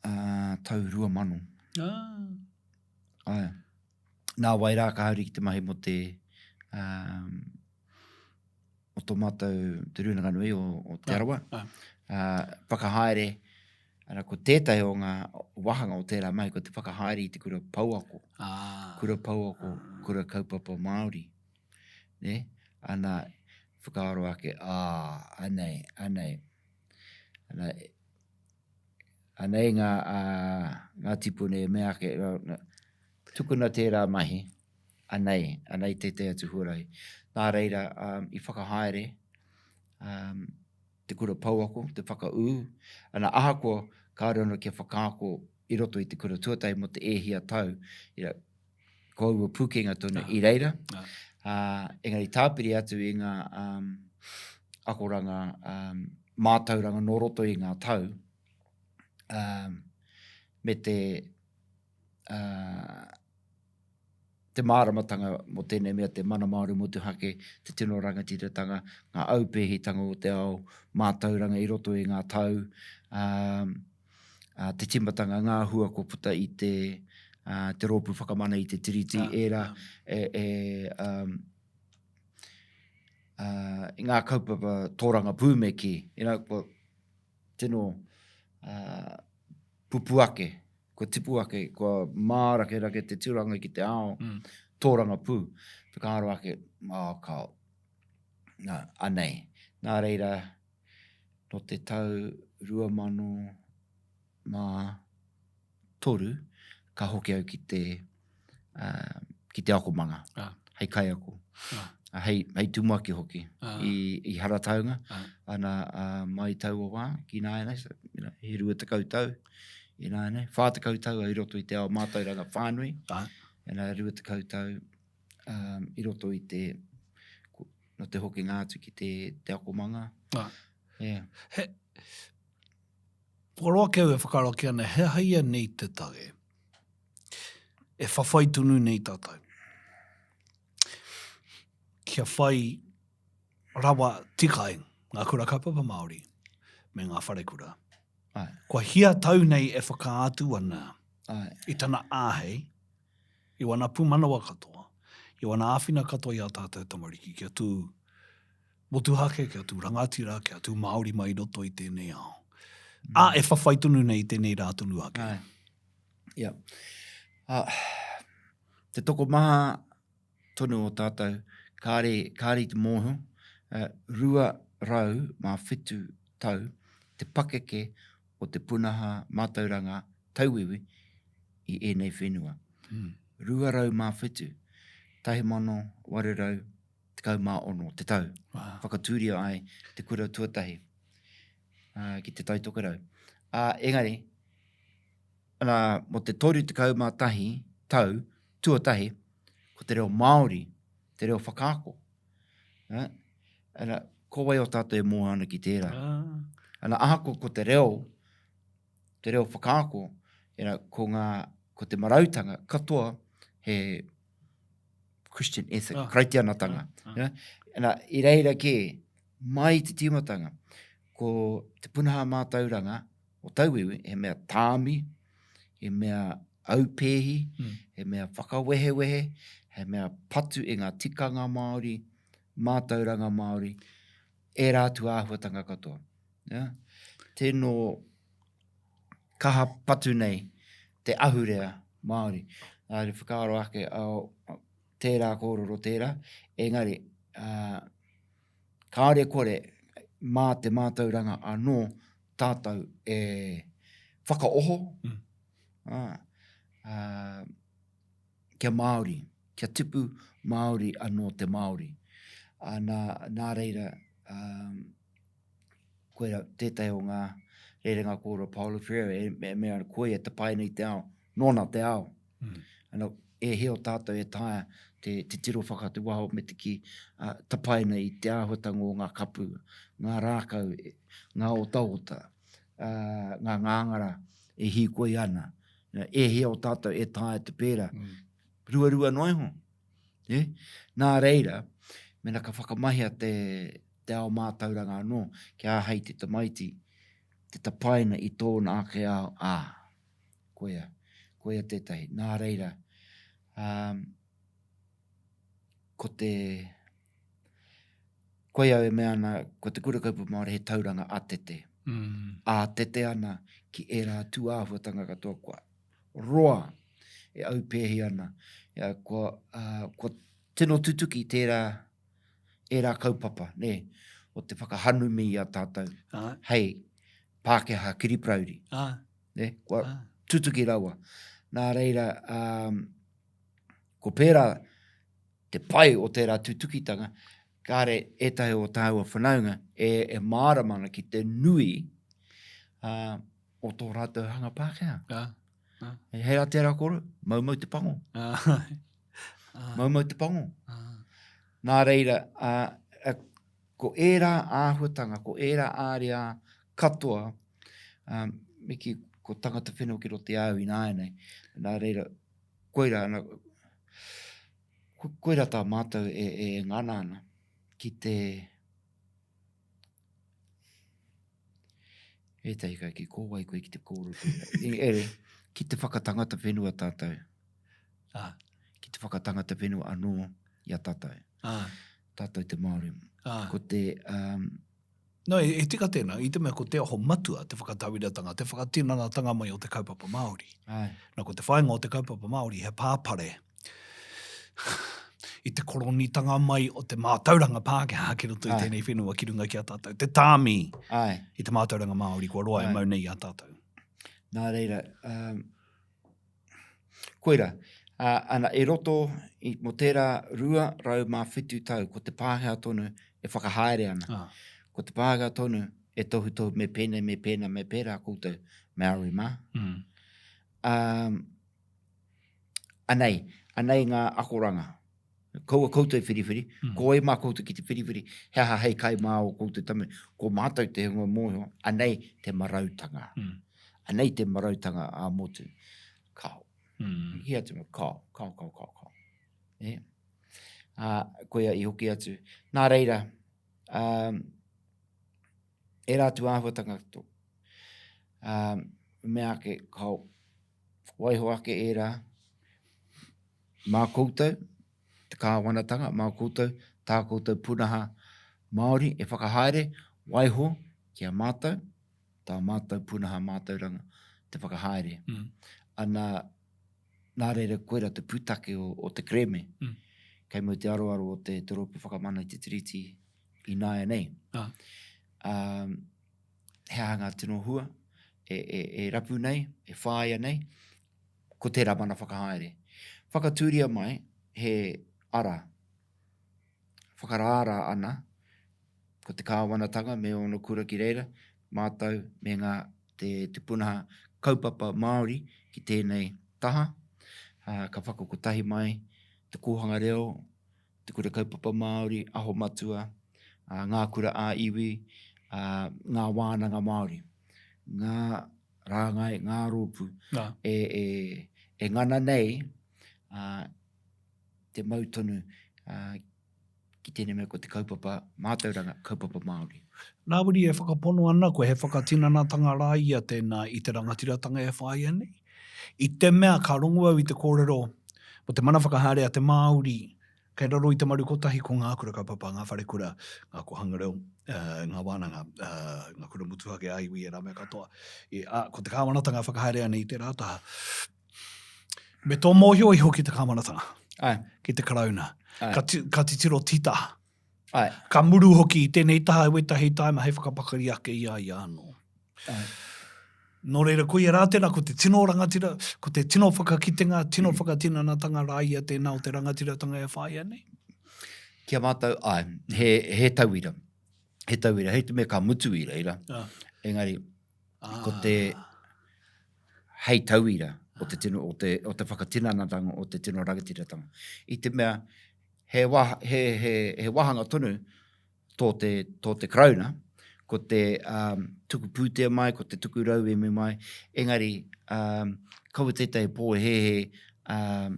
A: uh, tau 2000.
B: Ah.
A: Ai. Nā wai rā ka haere ki te mahi mo te um, o tō mātou Te Rūnanga Nui o, o Te ah, Arawa. Ah. Uh, whakahaere, ana, ko tētahi o ngā wāhanga o tērā mahi, ko te whakahaere i te kura pouako.
B: Ah.
A: Kura pouako, ah. kura kaupapa Māori. Ne? Ana, whakaaro ake, ah, anei, anei. Ana, anei ngā, uh, ngā tipune e mea ake, tukuna tērā mahi, Anei, anei tētahi atu huarahi. Nā reira, um, i whakahaere um, te kura pouako, te whakaū, ana ahakoa kāore anō kia whakaako i roto i te kura tuatahi mō te e hia tau, you know, ko aua pūkenga tonu ah. i reira. Ah. Uh, engari tāpiri atu i ngā um, akoranga um, mātauranga nō roto i ngā tau, um, me te uh, te māramatanga mō tēnei mea te mana Māori motuhake, te tino rangatiratanga, ngā aupēhitanga o te ao mātauranga i roto i ngā tau, ā, ā, te tīmatanga, ngā hua kua puta i te, ā, te Rōpū Whakamana i te Tiriti, ērā e, e, um, ā, i ngā kaupapa tōrangapū me kī, you know, kua tino, ā, pupū ake, kua tipu ake, kua mārakerake te tūranga ki te ao, mm. tōrangapū, whakaaro ake, oh, kao, nā, anei. Nā reira, nō te tau 2000 mā toru, ka hoki au ki te, uh, ki te akomanga, ah. hei kaiako. Ah. Hei, hei tumuaki hoki ah. i, i Harataunga. Ah. Ana, uh, mai taua wā, ki nāianei, so, you know, he 20 tau, i nāianei, 40 tau i roto i te ao mātauranga whānui, ah. ana 20 tau um, i roto i te, no te hokinga atu ki te, te akomanga.
B: Ah.
A: Yeah.
B: He, Whakaroa ake au e whakaaro ake ana, he aha ia nei te take? E whawhai tonu nei tātou. Kia whai rawa tika ai ngā kura kaupapa Māori me ngā wharekura.
A: Ai.
B: Kua hia tau nei e whakaatu ana
A: Ai.
B: i tana āhei, i wana pūmanawa katoa, i wana āwhina katoa i ā tātou tamariki kia tū. Motuhake, kia tū rangatira, kia tū Māori mai i roto i tēnei ao. Mm. Ā, e whawhai tonu nei i tēnei rā tonu ake.
A: Ai. Ia. Uh, te tokomaha tonu o tātou, kāre, kāre i te mōhio, uh, 207 tau te pakeke o te punaha mātauranga tauiwi i ēnei whenua. Mm. 207, 1816 te tau. Wow. Whakatūria ai te kura tuatahi uh, ki te Tai Tokerau. Uh, engari, ana, mo te 31 tau tuatahi, ko te reo Māori, te reo whakaako. Uh, ana, ko wai o tātou e mōhio ana ki tērā? Ah. Ana, ahako ko te reo, te reo whakaako, ina, ko, ngā, ko te marautanga katoa he Christian ethic, ah. karaitianatanga. Ah. Ah. Ana, i reira kē, mai te tīmatanga, ko te punaha mātauranga o tauiwi, he mea tāmi, he mea aupēhi, mm. he mea whakawehewehe, he mea patu i ngā tikanga Māori, mātauranga Māori, ērā atu āhuatanga katoa. Yeah? Tēnō kaha patu nei te ahurea Māori. Nā te whakaaro ake, oh, tērā kōrero tērā, engari, uh, kāore kore mā te mātauranga anō tātou e whakaoho, mm. uh, uh, kia Māori, kia tipu Māori anō te Māori. Uh, nā, nā reira, um, koira tētahi o ngā rerenga kōrero Paolo Freire e, e mea ana koia te pae nei te ao, nōna te ao. Mm. Ano, e hea o tātou e taea te, te tiro whaka te waho me te ki uh, tapaina i te āhuatanga o ngā kapu, ngā rākau, e, ngā otaota, uh, ngā ngāngara e hīkoi ana. E hea o tātou e taea te pērā. Mm. Ruarua noa iho. E? Nā reira, mena ka whakamahia te, te ao mātauranga anō, kia āhei te tamaiti te tapaina i tōna ake ao, ā, koia, koia tētahi. Nā reira, um, ko te, koia au e mea ana, ko te Kura Kaupapa Māori he tauranga ātete. Mm. Ātete ana ki ērā tūāhuatanga katoa kua roa e aupēhi ana, ia, kua, uh, kua tino tutuki tērā, ērā kaupapa, nē, o te whakahanumi i a tātou, ah. hei Pākehā kiriparauri. Ah. Nē, kua ah. tutuki rawa. Nā reira, um, ko pērā te pai o tērā tutukitanga, kāre ētahi o tāua whanaunga e, e mārama ana ki te nui uh, o tō rātou hanga Pākehā.
B: Ah. Ah.
A: Hei rā tērā koro, maumau te pango.
B: Ah.
A: Ah. Maumau te pango. Ah. Nā reira, uh, ko ērā āhuatanga, ko ērā āriā katoa, um, me ki, ko tangata whenua ki roto i a au ināianei. Nā reira, koirā, ana, ko, koirā tā mātou e, e ngana ana ki te Ētahi kai ki ko wai koe ki te kōrero tēnei. E, ki te whakatangata whenua tātou.
B: Ah.
A: Ki te whakatangata whenua anō i a tātou.
B: Ah.
A: Tātou te Māori.
B: Ah.
A: Ko te... Um,
B: No, e, e tika tēnā, i te mea ko te aho matua, te whakatauiratanga, te whakatinanatanga mai o te kaupapa Māori.
A: Ai.
B: Na, ko te whāinga o te kaupapa Māori he pāpare i te koronitanga mai o te mātauranga Pākehā ki roto i tēnei whenua ki runga ki a tātou. Te tāmi
A: Ai.
B: i te mātauranga Māori kua roa Ai. e mau nei i a tātou.
A: Nā reira, um, koira, uh, ana, i roto i, mo tērā 207 tau, ko te Pākehā tonu e whakahaere ana.
B: Ah.
A: Ko te Pākehā tonu e tohutohu me pēnei, me pēnā, me pērā koutou, Māori mā.
B: Mm.
A: Um, Anei, anei ngā akoranga. Kaua koutou whiriwhiri, mm. ko wai mā koutou ki te whiriwhiri, he aha hei kai mā o koutou tame, ko mātou te hunga mōhio, anei te marautanga.
B: Mm.
A: Anei te marautanga ā motu. Kao.
B: Mm.
A: Hi atu, kao, kao, kao, kao, kao. E? Ā, koia i hoki atu. Nā reira, um, ērā atu āhuatanga to, um, mea ake, kao, Waiho ake ērā mā koutou, te kāwanatanga, mā koutou, tā koutou punaha Māori e whakahaere, waiho ki a mātou, tā mātou pūnaha mātauranga te whakahaere. Mm. Ana, nā reira koira te pūtake o, o te kerēme, mm. kei mua te aroaro o te, te Rōpū Whakamana i te Tiriti ināianei. Ah. Um, he aha ngā tino hua e, e, e rapu nei, e whāia nei, ko tērā mana whakahaere. Whakatūria mai he ara whakarārā ana ko te kāwanatanga me ōna kura ki reira, mātou me ngā te, te punaha kaupapa Māori ki tēnei taha, ā, ka whakakotahi mai te kōhanga reo, te kura kaupapa Māori, aho matua, ā, ngā kura ā-iwi, ā, ngā wānanga Māori, ngā rāngai, ngā rōpū e, e, e ngana nei, ā, te mau tonu ki tēnei mea ko te kaupapa mātauranga, kaupapa Māori.
B: Rāwiri e whakapono ana koe he whakatinanatanga rā ia tēnā i te rangatiratanga e whāia nei? I te mea ka rongo au i te kōrero mō te mana whakahaere a te Māori kei raro i te maru kotahi ko ngā kura kaupapa, ngā wharekura, ngā kōhanga reo, ngā wānanga, ngā kura motuhake ā-iwi ērā mea katoa. Ā, ko te kāwanatanga e whakahaere ana i tērā taha. Me tō mōhio iho ki te kāwanatanga,
A: Ai.
B: ki te Karauna.
A: Ai.
B: Ka, ka titiro tītaha.
A: Ai.
B: Ka muru hoki i tēnei taha i wētahi taima hei whakapakari ake i a ia anō.
A: Ai.
B: Nō reira, koia rā tēnā, ko te tino rangatira, ko te tino whakakitenga, tino mm. whakatinanatanga rā ia tēnā o te rangatiratanga e whāia nei?
A: Ki a mātou, ai, he, he tauira. He tauira, hei te mea ka mutu i reira. Ah. Engari, ah. ko te, hei tauira o te tino, o te, o te whakatinanatanga o te tino rangatiratanga. I te mea, he, wā, he, he, he wāhanga tonu tō te, tō te Karauna, ko te um, tuku pūtea mai, ko te tuku rauemi mai, engari um, kaua tētahi pōhēhē, um,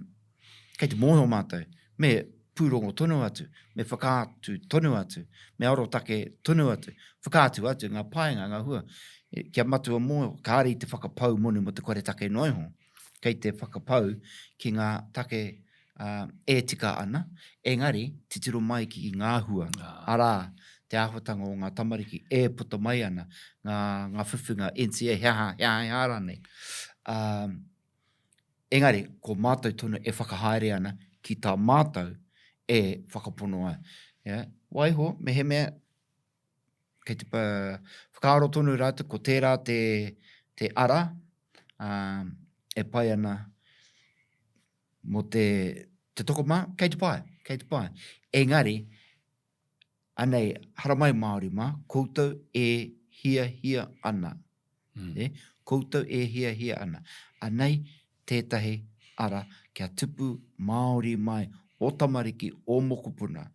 A: kei te mōhio mātou, me pūrongo tonu atu, me whakaatu tonu atu, me arotake tonu atu, whakaatu atu ngā painga, ngā hua, kia matua mōhio, kāre i te whakapau moni mō te koretake noa iho, kei te whakapau ki ngā take e tika ana, engari titiro mai ki ngā hua, arā, te āhuatanga o ngā tamariki e puta mai ana, ngā, ngā whiwhinga NCA, he aha, he aha, he aha rānei. Engari, ko mātou tonu e whakahaere ana ki tā mātou e whakapono ai. Yeah. Waiho, mehemea, kei te whakaaro tonu rātou ko tērā te, te ara um, e pai ana mō te, te tokomaha, kei te pai, kei te pai. Engari, Anei, haramai Māori mā, koutou e hiahia ana. Mm. E, koutou e hiahia ana. Anei tētahi ara kia tupu Māori mai o tamariki, o mokopuna.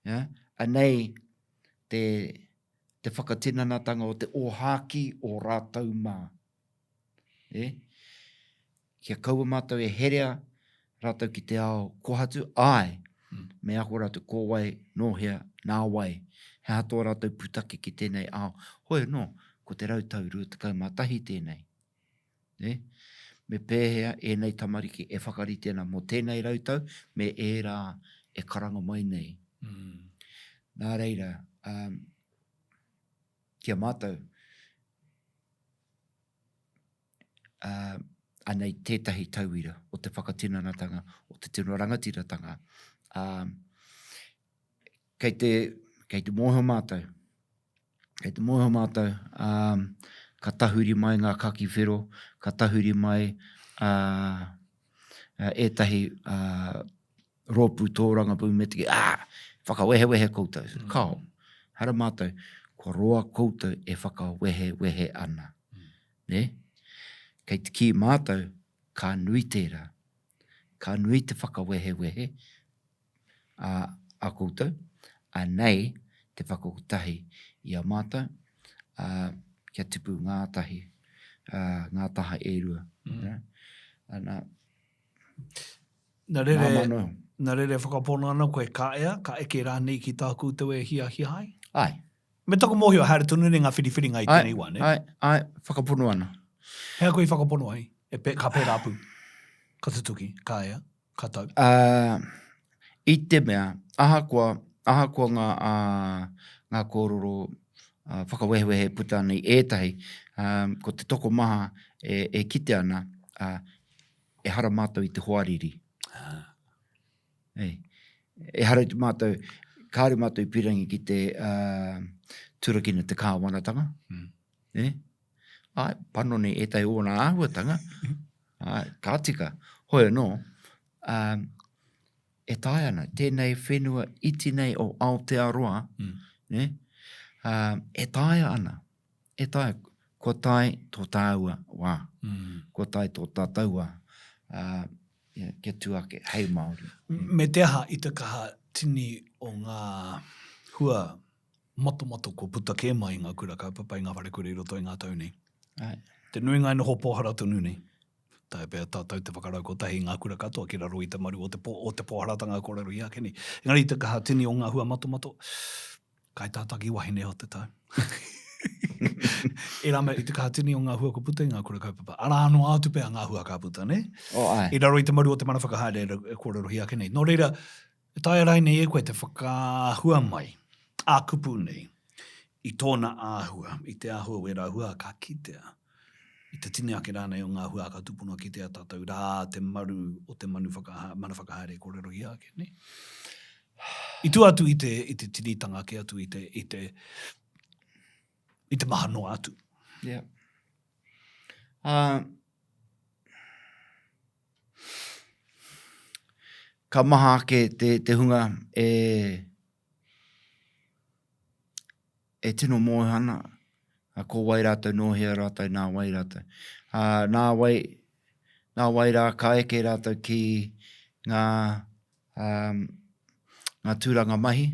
A: Ja? Anei te, te whakatinanatanga o te ōhākī o rātou mā. E? Kia kaua mātou e herea rātou ki te ao kohatu, āe, mm. me ako rātou ko wai, nō hea, nā wai, he aha tō rātou pūtake ki tēnei ao. Hoi anō, ko te rautau 21 tēnei. Ne? Me pēhea ēnei tamariki e whakarite ana mō tēnei rautau me ērā e karanga mai nei.
B: Mm.
A: Nā reira, um, ki a mātou, ā, anei tētahi tauira o te whakatinanatanga, o te tino rangatiratanga. Ā, kei te, kei te mōhio mātou, kei te mōhio mātou, ā, ka tahuri mai ngā kaki whero, ka tahuri mai ā, ētahi ā, rōpū tōrangapū me te kī, ā, whakawehewehe koutou. Mm. Kao, hara mātou, kua roa koutou e whakawehewehe ana. Mm. Ne? Kei te kī mātou, ka nui tērā. Ka nui te whakawehewehe a, a koutou, anei te whakakotahi i a mātou, ā, kia tupu ngātahi, ā, ngā taha e rua. Mm. Ana,
B: Na rere, na rere whakapono ana koe ka ea, ka eke rānei ki tā koutou e hiahia ai?
A: Āe.
B: Me taku mōhio, haere tonu nei ngā whiriwhiringa i tēnei wā,
A: nē? Āe, āe, whakapono ana.
B: He aha koe i whakapono ai? E pe, ka pērā pū? Ka tutuki, ka ea, ka tau?
A: Ā, i te mea, ahakoa, ahakoa ngā, ā, ngā kōrero uh, whakawehewehe puta ana i ētahi, um, ko te tokomaha e, e kite ana, uh, ehara mātou i te hoariri. Ah. Ei. Ehara i te mātou, kāore mātou i pirangi ki te uh, turakina te kāwanatanga. Mm. Eh? Ai, panoni ētahi ōna āhuatanga. Ai, ka tika. Hoi anō, um, e taea ana, tēnei whenua iti nei o Aotearoa, mm. ne? Uh, e taea ana, e taea, kua tae tō tāua wā, mm. kua tae tō tātou wā, uh, yeah, kia tū ake hei Māori.
B: Me te aha i te kaha tini o ngā hua matomato kua puta kē mai i ngā kura kaupapa i ngā wharekura i roto i ngā tau nei. Ai. Te nuinga e noho pōhara tonu nei. Taea pea tātou te whakarau kotahi i ngā kura katoa ki raro i te maru o te, pō, o te pōharatanga kōrero i ake nei. Engari i te kaha tini o ngā hua matomato, kai tātaki wahine o te tau. E rā mea, i te kaha tini o ngā hua kua puta i ngā kura kaupapa. Arā noa atu pea ngā hua ka puta, nē?
A: Oh, ai.
B: I raro i te maru o te mana whakahaere e kōrerohia ake nei. Nō reira, E taea rainei e koe te whakaahua mai, ā-kupu nei, i tōna āhua, i te āhua o ērā hua ka kitea, i te tini ake rānei o ngā hua ka tūpono kitea tātou rā te maru o te manu whakaha, mana whakahaere e kōrerohia ake nei. I tua atu i te, i te tinitanga ake atu i te, i te, i te maha noa atu.
A: Yeah. Uh, Ka maha ake te, te hunga e, e tino mōhio ana, ko wai rātou, nō hea rātou, nā wai rātou. Uh, nā wai, nā wai rā ka eke rātou ki ngā, um, ngā tūranga mahi,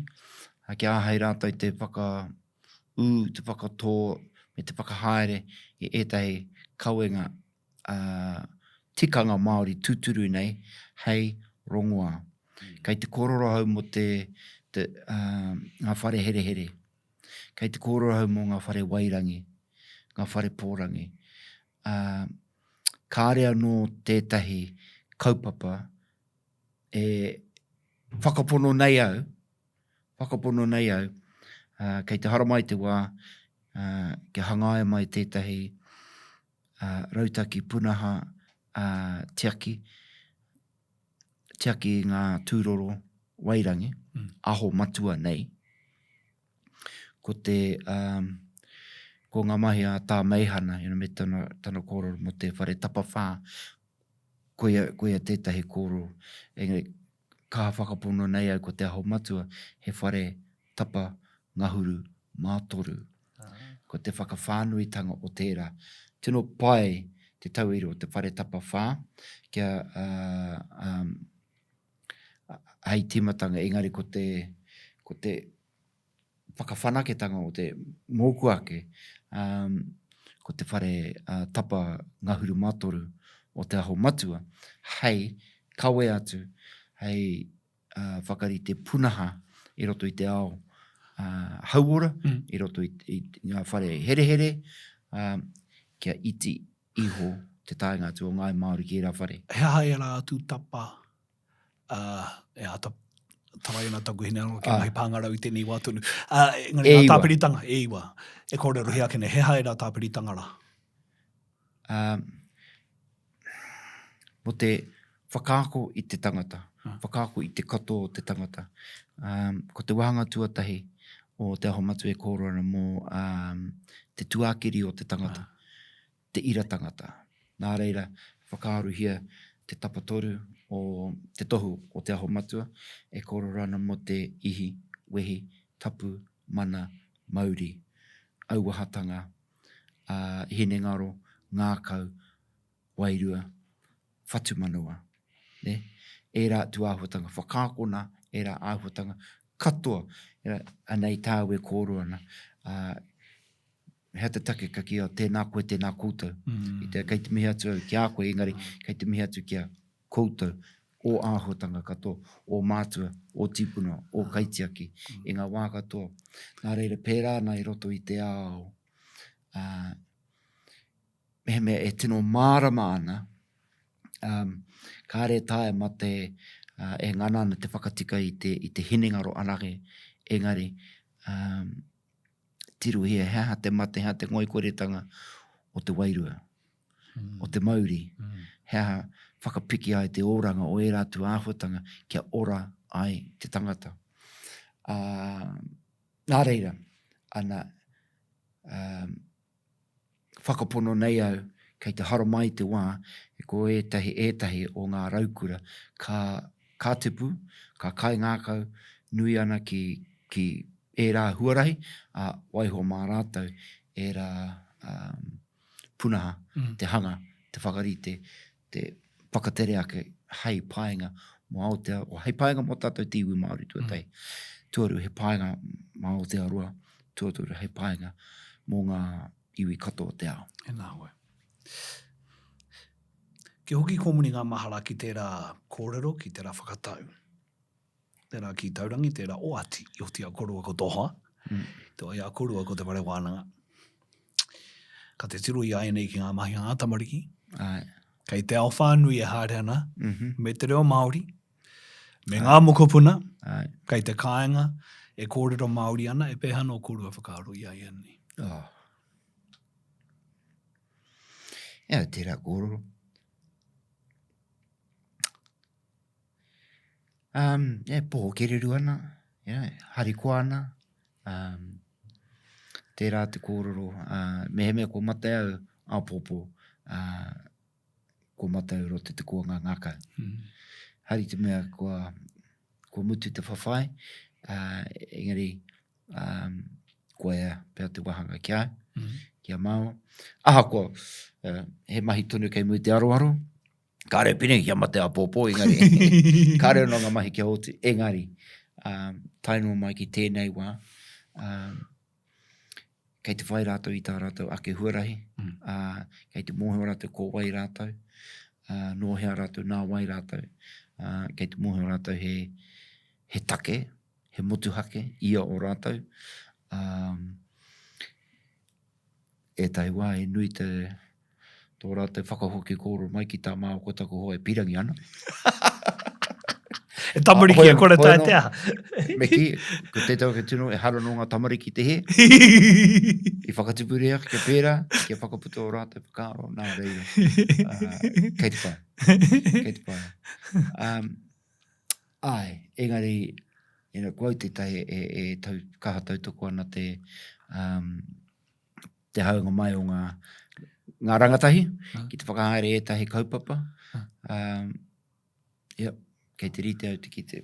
A: kia āhei rātou te whakaū, te whakatō, me te whakahaere i ētahi kawenga tikanga Māori tūturu nei hei rongoā. Kei te kōrero ahau mō te, te, uh, ngā whare herehere. Kei te kōrero ahau mō ngā whare wairangi, ngā whare pōrangi. Uh, kāre anō tētahi kaupapa e whakapono nei au, whakapono nei au, uh, kei te haramai te wā, uh, kia hangaia mai tētahi rautaki punaha tiaki, tiaki i ngā tūroro wairangi, mm. aho matua nei. Ko te, um, ko ngā mahi a Tā Meihana, you know, me tana, tana kōrero mō te whare tapawhā, koia, koia tētahi kōrero. Engari, kaha whakapono nei au ko Te Aho Matua, he whare tapa ngahuru mātoru. Ko te whakawhānuitanga o tērā. Tino pai te tauira o te whare tapawhā kia uh, um, hei tīmatanga, engari ko te, ko te whakawhanaketanga o te mōku ake, um, ko te whare uh, tapa ngahuru matoru o Te Aho Matua, hei kawe atu, hei uh, whakarite punaha i roto i te ao uh, hauora, mm. i roto i, i, i ngā whare herehere, uh, kia iti iho te taenga atu o ngāi Māori ki ērā whare.
B: He aha ērā atu tapa ā, e āta tarai ana taku hinengaro ki mahi pāngarau i tēnei wā tonu. Ā, engari ngā tāpiritanga, e iwa, e kōrerohia ake nei, he aha ērā tāpiritanga rā?
A: Ā, mō te whakaako i te tangata, whakaako i te katoa o te tangata. Ā, ko te wāhanga tuatahi o Te Aho Matua e kōrero ana mō te tuakiri o te tangata. te ira tangata. Nā reira, whakaarohia te tapatoru o te tohu o Te Aho Matua e kōrero ana mō te ihi, wehi, tapu, mana, mauri, auahatanga, ā, hinengaro, ngākau, wairua, whatumanawa. Nē? Ērā atu āhuatanga, whakaakona ērā āhuatanga katoa, anei tāu e kōrero ana, ā, he aha te take ka kī au, tēnā koe, tēnā koutou. Mm. I te, kei te mihi atu au ki a koe, engari kei te mihi atu ki a koutou, ō āhuatanga katoa, ō mātua, ō tīpuna, ō kaitiaki, mm. i ngā wā katoa. Nā reira, pērā ana i roto i te ao, ā, mehemea e tino mārama ana, um, kāre e taea ma te, uh, e ngana ana te whakatika i te, i te hinengaro anake, engari, um, Tirohia he aha te mate, he aha te ngoikoretanga o te wairua, mm. o te mauri. Mm. He aha whakapiki ai te oranga o ērā atu āhuatanga kia ora ai te tangata. Uh, nā reira, ana, um, whakapono nei au, kei te haramai te wā, e ko ētahi, ētahi o ngā raukura ka, ka tipu, ka kaingākau nui ana ki, ki ērā huarahi, ā, waiho mā rātou ērā um, punaha, mm. te hanga, te whakarite, te whakatere ake hei painga mō Aotearoa, hei painga mō tātou te iwi Māori tuatahi. Mm. Tuarua, he painga mā Aotearoa, tuatoru, hei painga mō ngā iwi katoa o te ao.
B: E nā koe. Kia hoki kōmuri ngā mahara ki tērā kōrero, ki tērā whakatau. Tērā kī taurangi, tērā oati i oti a korua ko tō hoa, mm. te wai a korua ko te whare wānanga. Ka te tiro i āianei ki ngā mahi a ngā tamariki.
A: Ai.
B: Kei te ao whānui e haere ana, mm -hmm. me te reo Māori, me Ai. ngā mokopuna,
A: Ai.
B: kei te kāinga e kōrero Māori ana, e pēhea nō korua whakaaro i āianei?
A: Oh. Ea, tērā kōrero. Um, e poho kereru ana, yeah, harikoa ana. Um, tērā te kōrero, uh, mehemea kua mate au āpōpō, uh, kua mate au roto te koanga ngākau. Mm. Hari te mea kua, kua mutu te whawhai, uh, engari um, koia pea te wahanga ki a, mm -hmm. ki a māua. Ahakoa, uh, he mahi tonu kei mua i te aroaro, Kāre pēnei kia mate āpōpō, engari, kāre anō ngā mahi kia oti, engari, um, tae noa mai ki tēnei wā, um, kei te whai rātou i tā rātou ake huarahi, mm. uh, kei te mōhio rātou ko wai rātou, uh, nō hea rātou, nā wai rātou, uh, kei te mōhio rātou he, he take, he motuhake ia o rātou. Um, ētahi wā he nui te, tō rātou whakahoki kōrero mai ki tā māua ko taku hoa e pīrangi ana.
B: E tamariki e kore tae te aha.
A: Me kī, ko tētahi o tino, ehara nō ngā tamariki te hē. I whakatipuria kia pērā, kia whakaputa ō rātou whakaaro, nā reira. Uh, kei te pai. Kei te pai. Um, āe, engari, you know, ko au tētahi e, e tau, kaha tautoko ana te, um, te haunga mai o ngā, ngā rangatahi ki te whakahaere ētahi kaupapa. Um, yep, kei te rite au te ki te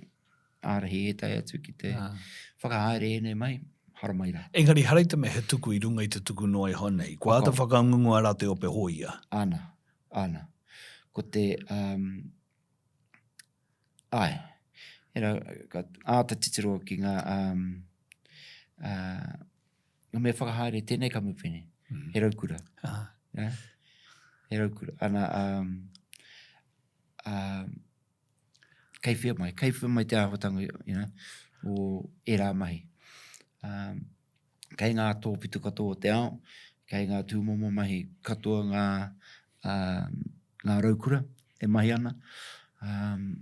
A: ārahi ētahi atu ki te whakahaere ēnei mai, haramai rā.
B: Engari, hara i te mea he tuku i runga i te tuku noa iho nei. Kua āta whakangungua rā te ope hōia.
A: Ana, ana. Ko te, um, āe, you know, ka āta titiro ki ngā, um, uh, Ngā mea whakahaere tēnei kamupene, mm. he raukura.
B: Ah.
A: Yeah? He raukura. Ana, um, um, kei whia mai, kei whia mai te āhuatanga, you know, o ērā mahi. Um, kei ngā tōpito katoa o te ao, kei ngā tūmomo mahi katoa ngā, um, ngā raukura e mahi ana. Um,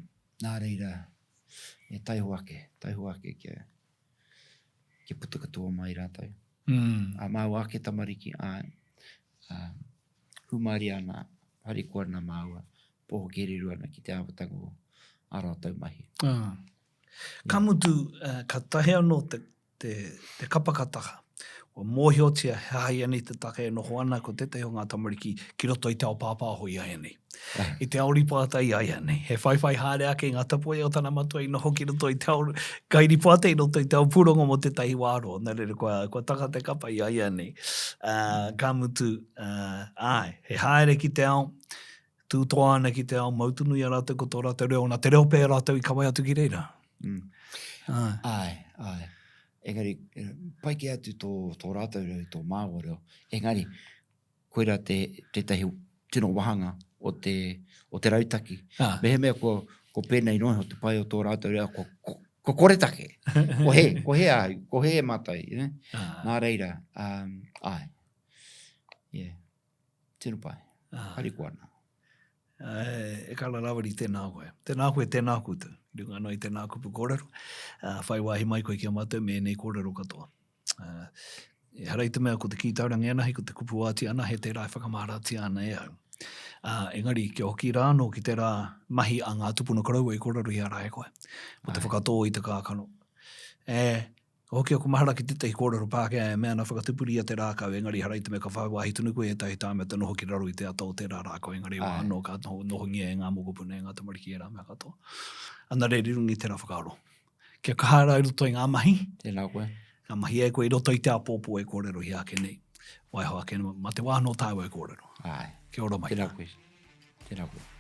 A: nā reira, e taiho ake, taiho ake kia, kia puta katoa mai rātou.
B: Mm.
A: Ā māua ake tamariki, āe, ā, hūmārie ana, harikoa ana māua, poho kereru ana ki te āhuatanga o ā rātou mahi.
B: Ah. Ka mutu, ka tae anō te, te, te kapa ka taka. Kua mōhiotia he aha ianei te take e noho ana ko tētahi o ngā tamariki ki roto i te ao pāpāho i āianei. I te ao ripoata i āianei. He whaiwhai haere ake i ngā tapuwae o tana matua i noho ki roto i te ao kairipoata i roto i te ao pūrongo mō tētahi wā roa. Nā reira, kua, kua taka te kapa i āianei. Uh, ka mutu, uh, āe, he haere ki te ao, tū toa ana ki te ao, mau tonu i a rātou ko tō rātou reo, nā te reo pea rātou i kawe atu ki reira.
A: Mm.
B: Āe.
A: Āe, āe. Engari, pai kē atu tō, tō rātou reo i tō māua reo. Engari, koirā te, tētahi tino wāhanga o te, o te rautaki.
B: Ah.
A: Mehemea kua, kua pēnei noa iho te pai o tō rātou reo, kua, kua, kua koretake. Ko hē, ko hē ahau, ko hē mātou. You know?
B: Ah.
A: Nā reira, um, āe. Yeah. Tino pai.
B: Ah.
A: Harikoa ana.
B: E kara rawiri tēnā koe. Tēnā koe, tēnā koutou. I runga anō i tēnā kupu kōrero. Whai wāhi mai koe ki a mātou me ēnei kōrero katoa. Ehara i te mea ko te kī taurangi anahe, ko te kupu oati anahe tērā e whakamāratia ana e au. Ā, engari, kia hoki rā anō ki tērā mahi a ngā tupuna koroua i kōrerohia rā e koe, mō te whakatō i te kākano. E, ka hoki aku mahara ki tētahi kōrero Pākehā e mea ana whakatupuria te rākau, engari ehara i te mea ka whai wāhi tonu koe ētahi tāima te noho ki raro i te ata o tērā rākau, engari wā anō ka noho, nohongia e ngā mokopuna, e ngā tamariki ērā mea katoa. Ana reira i runga i tērā whakaaro. Kia kaha rā i roto i ngā mahi.
A: Tēnā koe.
B: Ngā mahi e koe i roto i te āpōpō e kōrerohia ake nei. Waiho ake, mā te wā anō tāua e kōrero.
A: Āe.
B: Kia ora mai.
A: Tēnā koe. Tēnā koe.